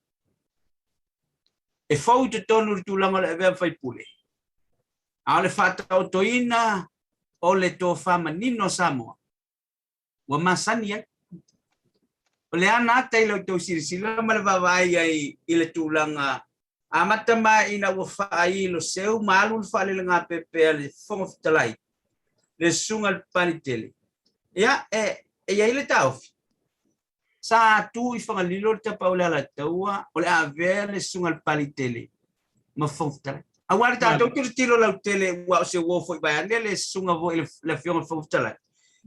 e fou i totonu i le tulaga o le avea ma faipule, a o le faataotoina o le tofa manino a Samoa, ua masani ai. O le ana ata i la outou silasila ma le vaavaai ai i le tulaga amata mai ina ua faailo seu ma alu le faalelegāpepe a le Fofoga Fetalai, le Susuga i le Papalitele. Ia, e i ai le taofi, sa tu i Fagalilo le Tapaau o le Alataua o le a avea le Susuga i le Papalitele ma Fofoga Fetalai. Aua le tatou tilotilo lautele ua o se uo foi vaeane le susuga foi le Afioga i le Fofoga Fetalai.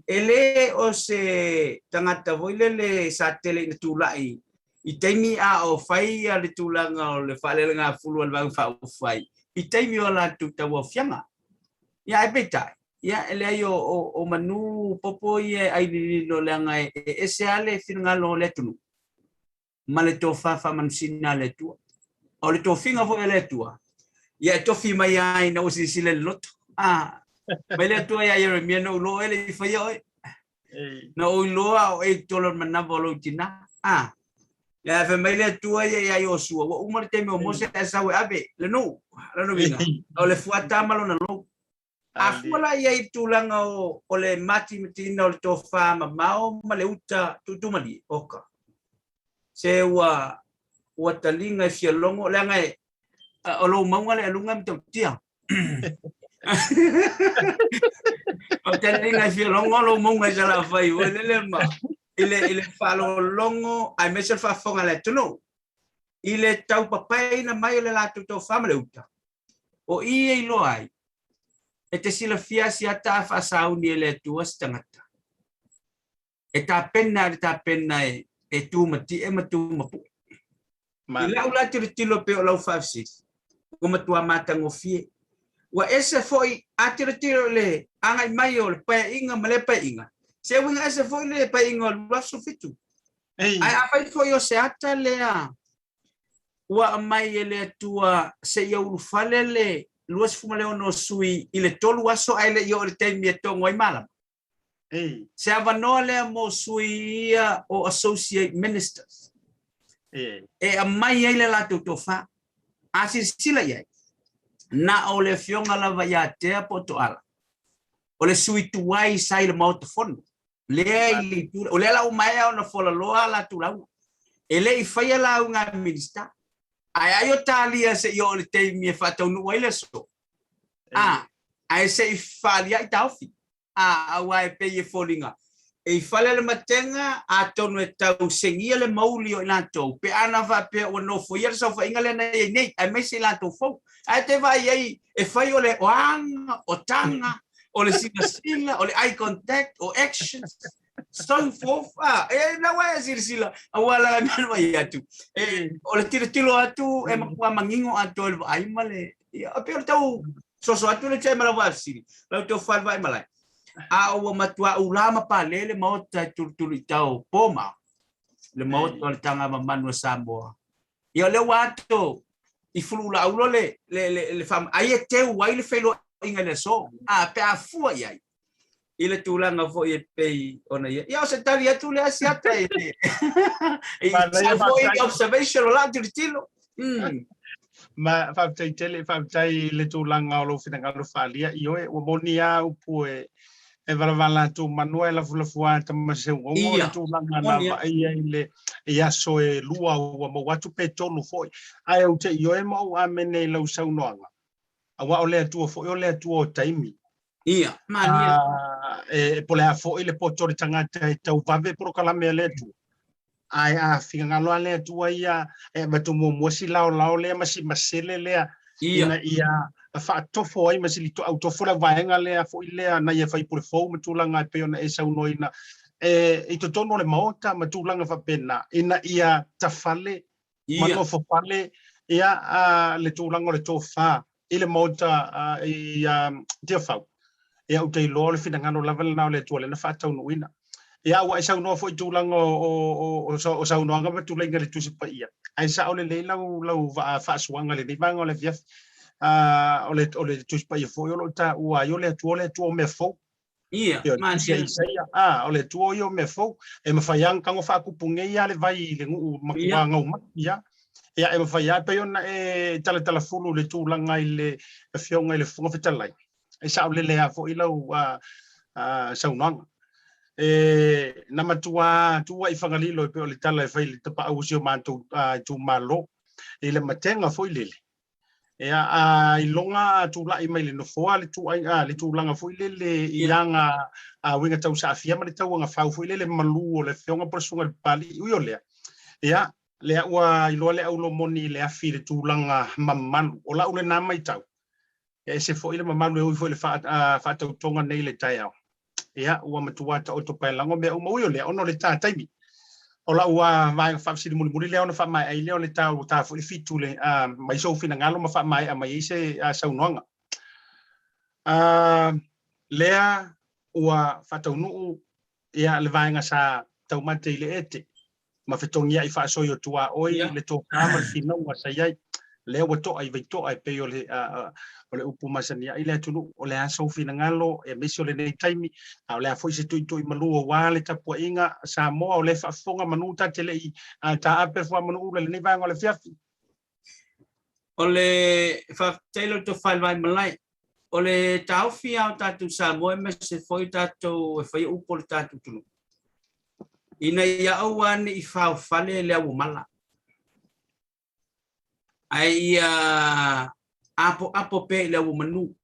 E le o se tagata foi lele sa tele ina tulai i taimi a o fai ia le tulaga o le faalelegafulu a le Vaega Faaupufai i taimi o latou tauaofiaga. Ia ae peitai, ia e leai o manu popo ia e ai lililo leaga e ese lava le finagalo o le atunuu ma le tofa faamanusina a le Atua. O le tofiga foi a le Atua, ia e tofi mai lava ina ua silasila i le loto. A, mai le Atua ia Ieremia, na ou iloa oe e le i faia oe. Na ou iloa o oe i totonu o le manava o lou tina. A, ia fai mai le Atua ia ia Iosua, ua uma le taimi o Mose ae sau e ave le nuu. Lona uiga, o le fuata ma lona lou. A fua la i ai i le tulaga o le matimatiina o le tofa mamao ma le uta tuutuumalie, oka, se ua ua taliga e fia logo, leaga e o lou mauga le aluga e matautia. O taliga e fia logo lou mauga i Salafai, ua lele ma i le faalogologo aemaise le faafofoga a le atunuu i le taupapaina mai o le latou tofa ma le uta. O i e iloa ai, E te silafia si ata a faasauni e le Atua se tagata. E tapena le tapena e, e tumati'e ma tumapu'e. I lau la tilotilo pei o lau faafesili, ua matua matagofie. Ua ese foi a tilotilo i le agai mai o le paeaiga ma lea paeaiga, se uiga ese foi le paeaiga o le 2017. Ae afai foi o se ata lea ua aumai e le Atua seia ulufale le 26 sui i le tolu aso ae le i oo i le taimi e togo ai malama. Se avanoa lea mo sui ia o associate ministers e aumai ai le latou tofa. A silasila i ai, na o le afioga lava ia Tea po o Toala, o le sui tuai sa i le Maota Fono, lea i le itu, o lea la ua maea ona folaloa a latou lauga. E le i faia lauga a Minisita, ae ai o talia se i oo i le taimi e faataunuu ai le aso, a, ae se i faaliai taofi. A, aua e pei e foliga e i fale le matega, atonu e tau segia le mauli o i latou, pe ana faapea ua nofoia le saofaiga lea na i ai nei, aemaise i latou fou. Ae te vaai ai e fai o le o aga, o taga, o le silasila, o le eye contact, o actions, so forth. A, e na ua e silasila, aua la e mea mai atu. E, o le tilotilo atu e matua manino atoa i le vaai ma le, ia, e pei o le tau soso atu le tšai ma lau vaafesili, lau tau fale vaai malae. A ua matua ula ma pale le maota e tulutulu i tau po ma le maota o le taga mamanu a Samoa. Ia o lea ua ato i fulu laulo le, le, le, le faa, ai e teu ai le feiloaiga i le aso. A, pe a fua i ai i le tulaga foi e pei ona ia. Ia o se tali atu lea Asiata e, e, e foi observation o lau tilotilo. Ma faafetai tele, faafetai i le tulaga o lou finagalo faaalia. Ioe, ua moni lava upu e e valavala atu manua e lafulafu lava tama seugogo le tulaga na vaaia i le i aso e lua ua maua atu pe tolu foi. Ae ou te ioe ma ou amene i lau saunoaga, aua o le Atua foi o le Atua o taimi. Ia, malie. E po o le a foi le poto o le tagata e tauvave polokalame a le Atua, Ae a finagalo lava le Atua ia e avatu muamua si laolao lea ma si masele lea ina ia faatofo ai ma si autofo le vaega lea foi lea nai e faipule fou ma tulaga e pei ona e saunoaina e i totonu o le Maota ma tulaga faapena ina ia tafale ma nofofale ia le tulaga o le tofa i le Maota i Tiafau. Ia ou te iloa o le finagalo lava lena o le Atua lea na faataunuuina. Ia ua e saunoa foi i tulaga o saunoaga ma tuleiga i le Tusi Paia, ae sao lelei lau lau faasuaga i lenei vaega o le afiafi. O le o le Tusi Paia foi o lo o taua ai o le Atua o le Atua o mea fou. Ia, malie. Isaia, o le Atua ia o mea fou. E mafai lava ona tago faakupu nei lava le vai i le nuu matua gau mai. Ia, ia e mafai lava pei ona e talatalafulu i le tulaga i le Afioga i le Fofoga Fetalai. E saolele lava foi lau saunoaga. E na matua tuuai Fagalilo e pei o le tala e fai i le tapaau o si o matou itumalo i le matega foi lele. Ia, a iloga a tulai mai le nofoa le tuai a le tulaga foi lele i aga a uiga tau saafia ma le tauagafau foi lele malu o le afioga po o le susuga i le Papalii. Ui o lea, ia, lea ua iloa le aulomoni i le afi i le tulaga mamalu. O lau lena matau, e ese foi le mamalu e ui foi i le faatautoga nei i le taeao. Ia, ua matua taoto paelago mea uma. Ui o lea, ona o le ta taimi, o lau vaega faafesili mulimuli lea ona faamaea ai lea o le ta, ua ta foi le fitu le, mai sou finagalo ma faamaea mai ai se saunoaga. Lea ua faataunuu ia le vaega sa taumate i le ete ma fetogiai faasoi o tuaoi le tofa ma le finauga sa i ai. Lea ua to'a i Vaito'a e pei o le, o le upu masani ai le atunuu. O le a sou finagalo aemaise o lenei taimi, a o le a foi se tuitui malu aua le tapuaiga a Samoa o lea e faafofoga manu ta te le i taape fuamanuula i lenei vaega o le afiafi. O le faafetai lau tofa i le Vaimalae. O le taofi lava o tatou Samoa aemaise foi tatou e faia upu o le tatou atunuu, ina ia aua ne i faofale le auomala, ae ia apoapo pea i le auomanu.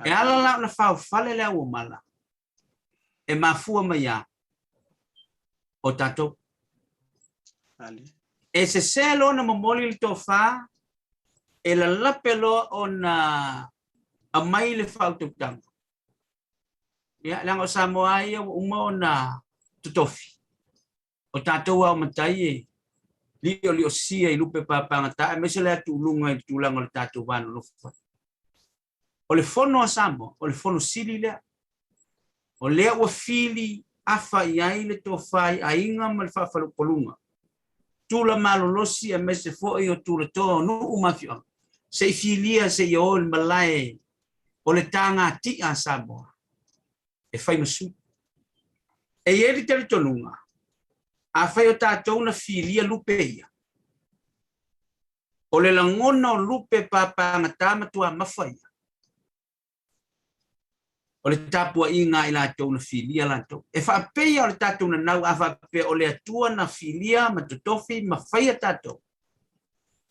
E ala la ona faofale le auomala, e mafua mai a o tatou. E sesē loa ona momoli le tofa, e lalape loa ona Aumai le faautautaga. Ia, leaga o Samoa lava ia ua uma ona totofi. O tatou ao matai e lioliosia i lupe papagata aemaise le atuuluga i le tulaga o le tatou va nonofo ai. O le fono a Samoa, o le fono sili lea. O lea ua fili afa i ai le tofa i aiga ma le faafaleupoluga, tula malolosi aemaise foi o tulatoa o nuu ma afioaga, se i filia se i o i le malae o le tagati'a a Samoa e fai ma sui. E i ai le talitonuga, afai o tatou na filia lupe ia, o le lagona o lupe papagata ma tuamafa ia, o le tapuaiga a i latou na filia latou. E faapeia o le tatou nanau a faapea o le Atua na filia ma totofi ma faia tatou.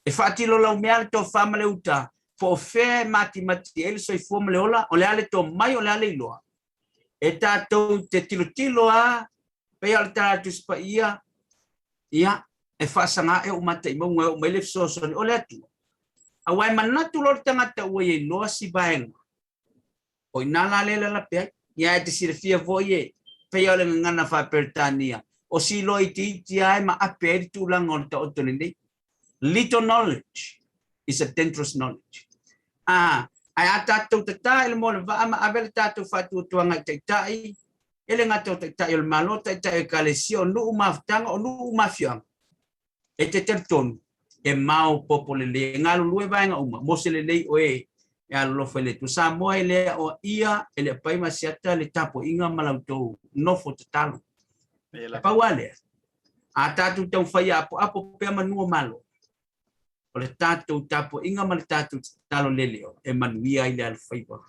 E faatilo laumea le tofa ma le uta, po o fea e matimati ai le soifua ma le ola, o le a le tomai, o le a le iloa. E tatou te tilotilo a, pei o le Tala Tusi Paia, ia, e faasaga ae ou mata i mauga e oo mai le fesoasoani o le Atua. Aua e manatu loa le tagata ua ia iloa si vaega, o i ina la lea e lalape ai. Ia e te silafia foi e pei o le gagana faa-Peretania, o si iloa itiiti lava e maape ai le tulaga o le taoto lelei. Little knowledge is a dangerous knowledge. A, ae a tatou tatā i le moa o le vaa ma ave le tatou faatuatuaga i taitai, e le gata o taitai o le Malo, taitai o ekalesia, o nuu ma afutaga, o nuu ma afioaga, e te talitonu e maopoopo lelei, e galulue vaega uma mo se lelei o e e alolofa i le Atua. Samoa e le aoaia e le apai ma asiata le tapuaiga ma la outou nofo tatalo. E pau lava lea, a tatou taumafai e apoapo pea manu o Malo, o le tatou tapuaiga ma le tatou tatalo leleo e manuia ai le alofaiva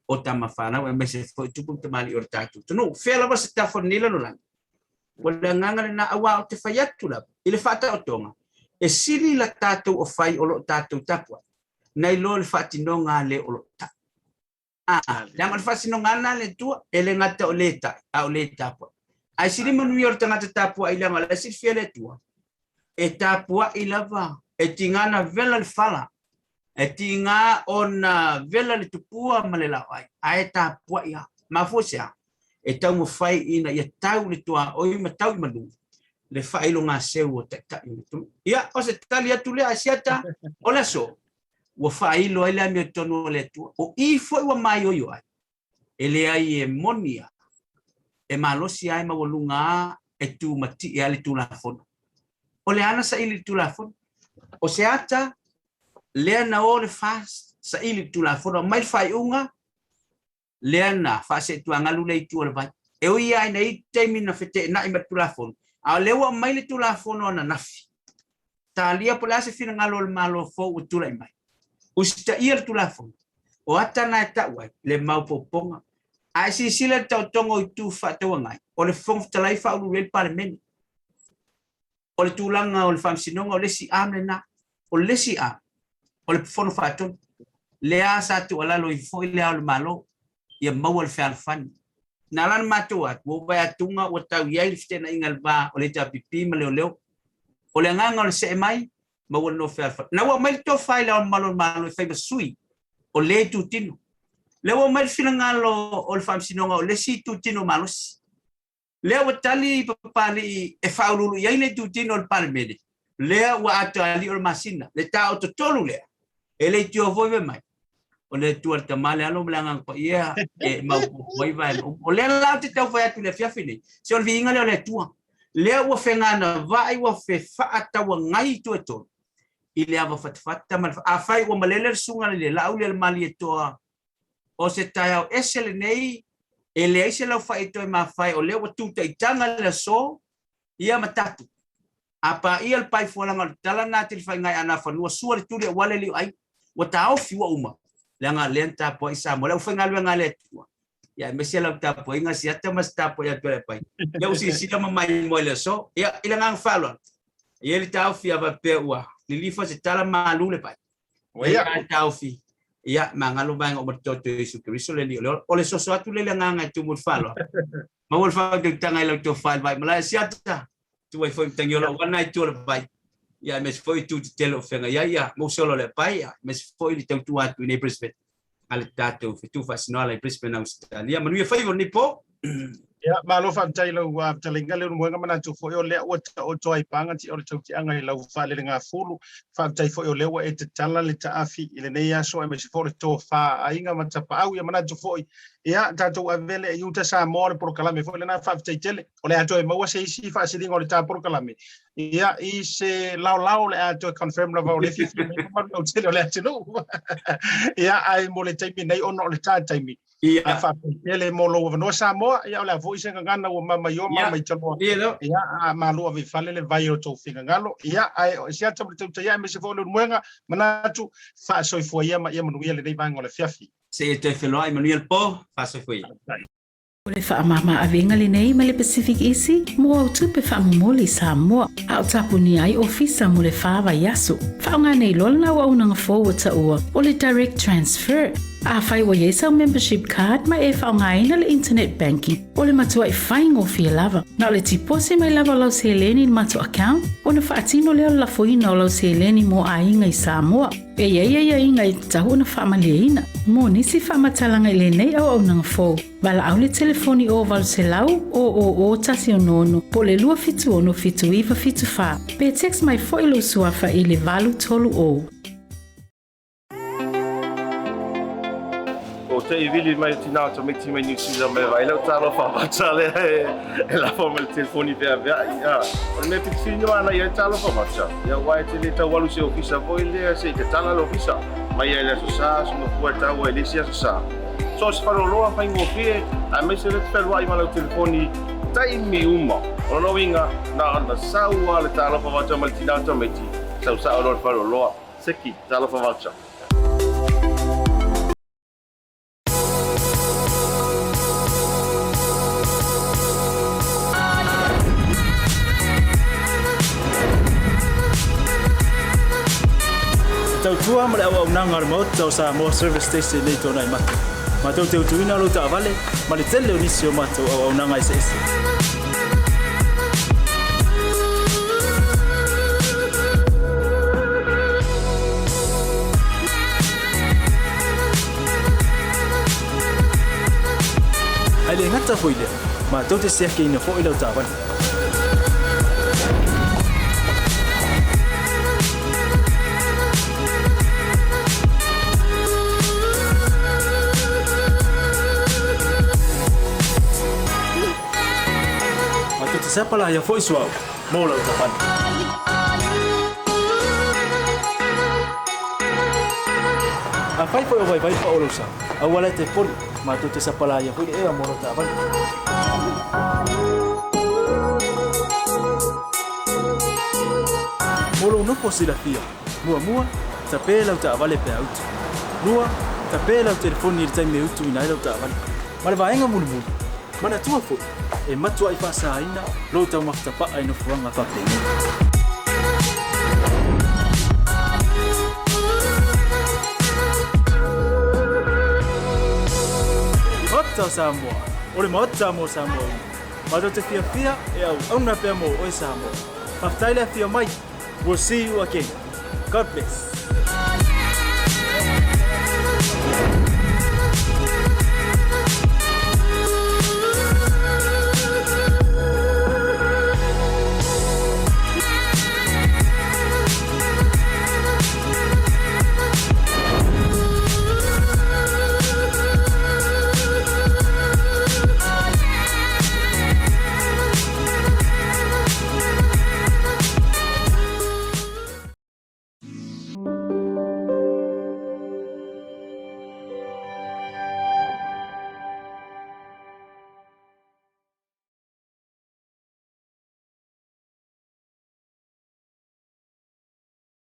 o tama fanau aemaise foi tupu ma tamalii o le tatou atunuu. Fea lava se tafa o lenei lalolagi, o le agaga lena aua ou te fai atu lava i le faataotoga, e sili la tatou ofai o lo o tatou tapuai, nai lo le faatinoga a le o lo o taʻi. A, leaga o le faasinoga lena a le Atua, e le gata o le taʻi, a o le tapuai. Ae sili manuia o le tagata tapuai leaga o la e silafia e le Atua, e tapuai lava, e tiga na vela le fala, e tiga ona vela le tupua ma le laoai, ae tapuai lava. Mafua i se a? E taumafai ina ia tau i le tuaoi ma tau i manu le faailogaseu o taitai o le atunuu. Ia, o se tali atu lea a Siata, o le aso, ua faailo ai le amiotonu o le Atua. O i foi ua maioio ai, e leai e moni a, e malosi a e maualuga a e tumatie ai le Tulafono. O le a na saili i le Tulafono? O se ata lea na o le FAST saili i le Tulafono, aumai le faaiuga lea na faaseetuagalu le itu o le vai. E ui lava ina i ai taimi na feteenai ma le Tulafono, a o lea ua aumai le Tulafono ananafi, talia po o le a se finagalo o le Malo fou ua tulai mai, usitaia le Tulafono, o ata na e tau ai le maopoopoga. A e silasila i le taotoga o itu faatauagai, o le Fofoga Fetalai faauluulu i ai le Palemene. O le tulaga o le Faamasinoga, o le isi arm lena. O le isi arm, o le Fono Faatonu. Lea sa tuualalo ai foi Le Ao o le Malo, ia maua le fealofani. Na ala ona matou atu, ua ou vaai atuga ua tau i ai le feteenaiga i le va o le HRPP ma leoleo. O le agaga o le see mai, maua le nofo fealofani. Na ua aumai le tofa i Le Ao Mamalu o le Malo e fai ma sui o lea itutino. Lea ua aumai le finagalo o le Faamasinoga o le isi itutino malosi. Lea ua tali Papalii e faauluulu i ai le itutino o le Palemene, lea ua atoa alii o le masina, le taototolu lea, e le itio foi fai mai, o le Atua le Tama, le Alo ma le Agaga Paia e maopoopo ai vaega uma. O lea la ou te tau fai atu i le afiafi nei, se o le viiga lea o le Atua, lea ua feganavaai ua fefaatauagai itu e tolu i le ava fatafata ma le afai ua malele le susuga i le Laauli a le Malietoa O se taeao ese lenei, e leai se laufai e toe mafae, o lea ua tu taitaga le aso, ia ma tatou. A paia le pai fualaga o le tala na te faiga e ana fanua sua le tuli aua le lio ai, ua taofi ua uma, leaga lea na tapuai Samoa, le aufaigaluega a le Atua. Ia aemaise lau tapuaiga siata ma se tapuai atu a le pai. Ia ua silasila ma maimoa i le aso. Ia, i le agaga faaaloalo, e i ai le taofi a faapea ua lilifa se tala malu le pai. Ia taofi, ia magalo vaega uma le toto o Iesu Keriso le Alii o le ola. O le soso atu lea i le agaga e tumu i le faaaloalo. Maua le faautautaga i lau tofa i le vai malae siata, tu ai foi matagiola aua lena itu o le vai. Ia aemaise foi itu tetele o feagai ai, ia maua se ola o le apai, ia aemaise foi le tautua atu i nei Brisbane. a le tatou fetu faasinoala i Brisbane, Ausetalia. Manuia faiva o lenei po. Ia, malo faafetai i lau fetalaiga Leulumoega, manatu foi o lea ua taoto ai paga ti o le tautiaga i lau faalelegafulu. Faafetai foi o lea ua e tatala le taafi i lenei aso aemaise foi o le tofa a aiga ma tapaau. Ia manatu foi, ia tatou ave le i uta Samoa o le polokalame foi lena. Faafetai tele. O le a toe maua se isi faasiliga o le ta polokalame. Ia, i se laolao o le a toe confirm lava o le fiafia mai mamalu lautele o le atunuu. Ia, ae mo le taimi nei ona o le ta taimi, Ia. Ae faafetai tele mo lou avanoa Samoa, ia o le a foi se gagana ua mamaioa ma maitaloa. Ia, a malu ave i fale le vai o tou finagalo. Ia, ae o se ata ma le tautai aemaise foi o Leulumoega, manatu, faasoifua ia ma ia manuia lenei vaega o le afiafi. Seia toe feiloai, manuia le po, faasoifua ia. O le faamama avega lenei mai le Pacific Isi mo au tupe faamomoli i Samoa, a o tapunia ai ofisa mo le fa vaiaso. Faaaoga nei loa lena auaunaga fou ua taua o le Direct Transfer. Afai ua i ai sau membership card ma e faaaogaina le internet banking, o le matuai faigofie lava. Na o le tiposi mai lava o lau seleni i le matou account, ona faatino lea o le lafoina o lau seleni mo aiga i Samoa. E i ai aiaiga e tatau ona faamalieina. Mo nisi faamatalaga i lenei auaunaga fou, valaau le telefoni o 800 000 166 po o le 276 7974 pe text mai foi lou suafa i le 830. O te i vili mai o tina o tamaiti mai New Zealand mai vai lau talofa vata lea e, e lafo mai le telefoni veaveai. A, o le mea pitofili no ana ia talofa vata. Ia ua e te le tau alu se ofisa foi lea se i tatala le ofisa. Mai ai le aso sa, aso mafua e tau ai le isi aso sa. So se faleoloa faigofie, aemaise le te fealuai ma lau telefoni taimi uma. O lona uiga, na ona sau lava le talofa vata mai le tina o tamaiti, sau sao loa le faleoloa. Seki, talofa vata. E tautua ma le auaunaga a le Maota o Samoa Service Station nei tona i mata. Matou te utuina lou taavale ma le tele o nisi o matou auaunaga eseese. Ae le gata foi lea, matou te siakiina foi lau taavale. Matou te sapalaia foi suauu mo lau taavale. Afai foi o vaivai pao lou sa, aua la e te poli, matou te sapalaia foi le ea mo lau taavale. Mo lou nofo silafia, muamua, tape lau taavale pe a utu. Lua, tape lau telefoni i le taimi e utuina ai lau taavale. Ma le vaega mulimuli, manatua foi, e matuai faasaina lou taumafa tapaa i nofoaga faapenei. Maota o Samoa, o le Maota mo Samoa uma. Matou te fiafia e auauna pea mo oe Samoa. Faafetai le afio mai. We'll see you again. God bless.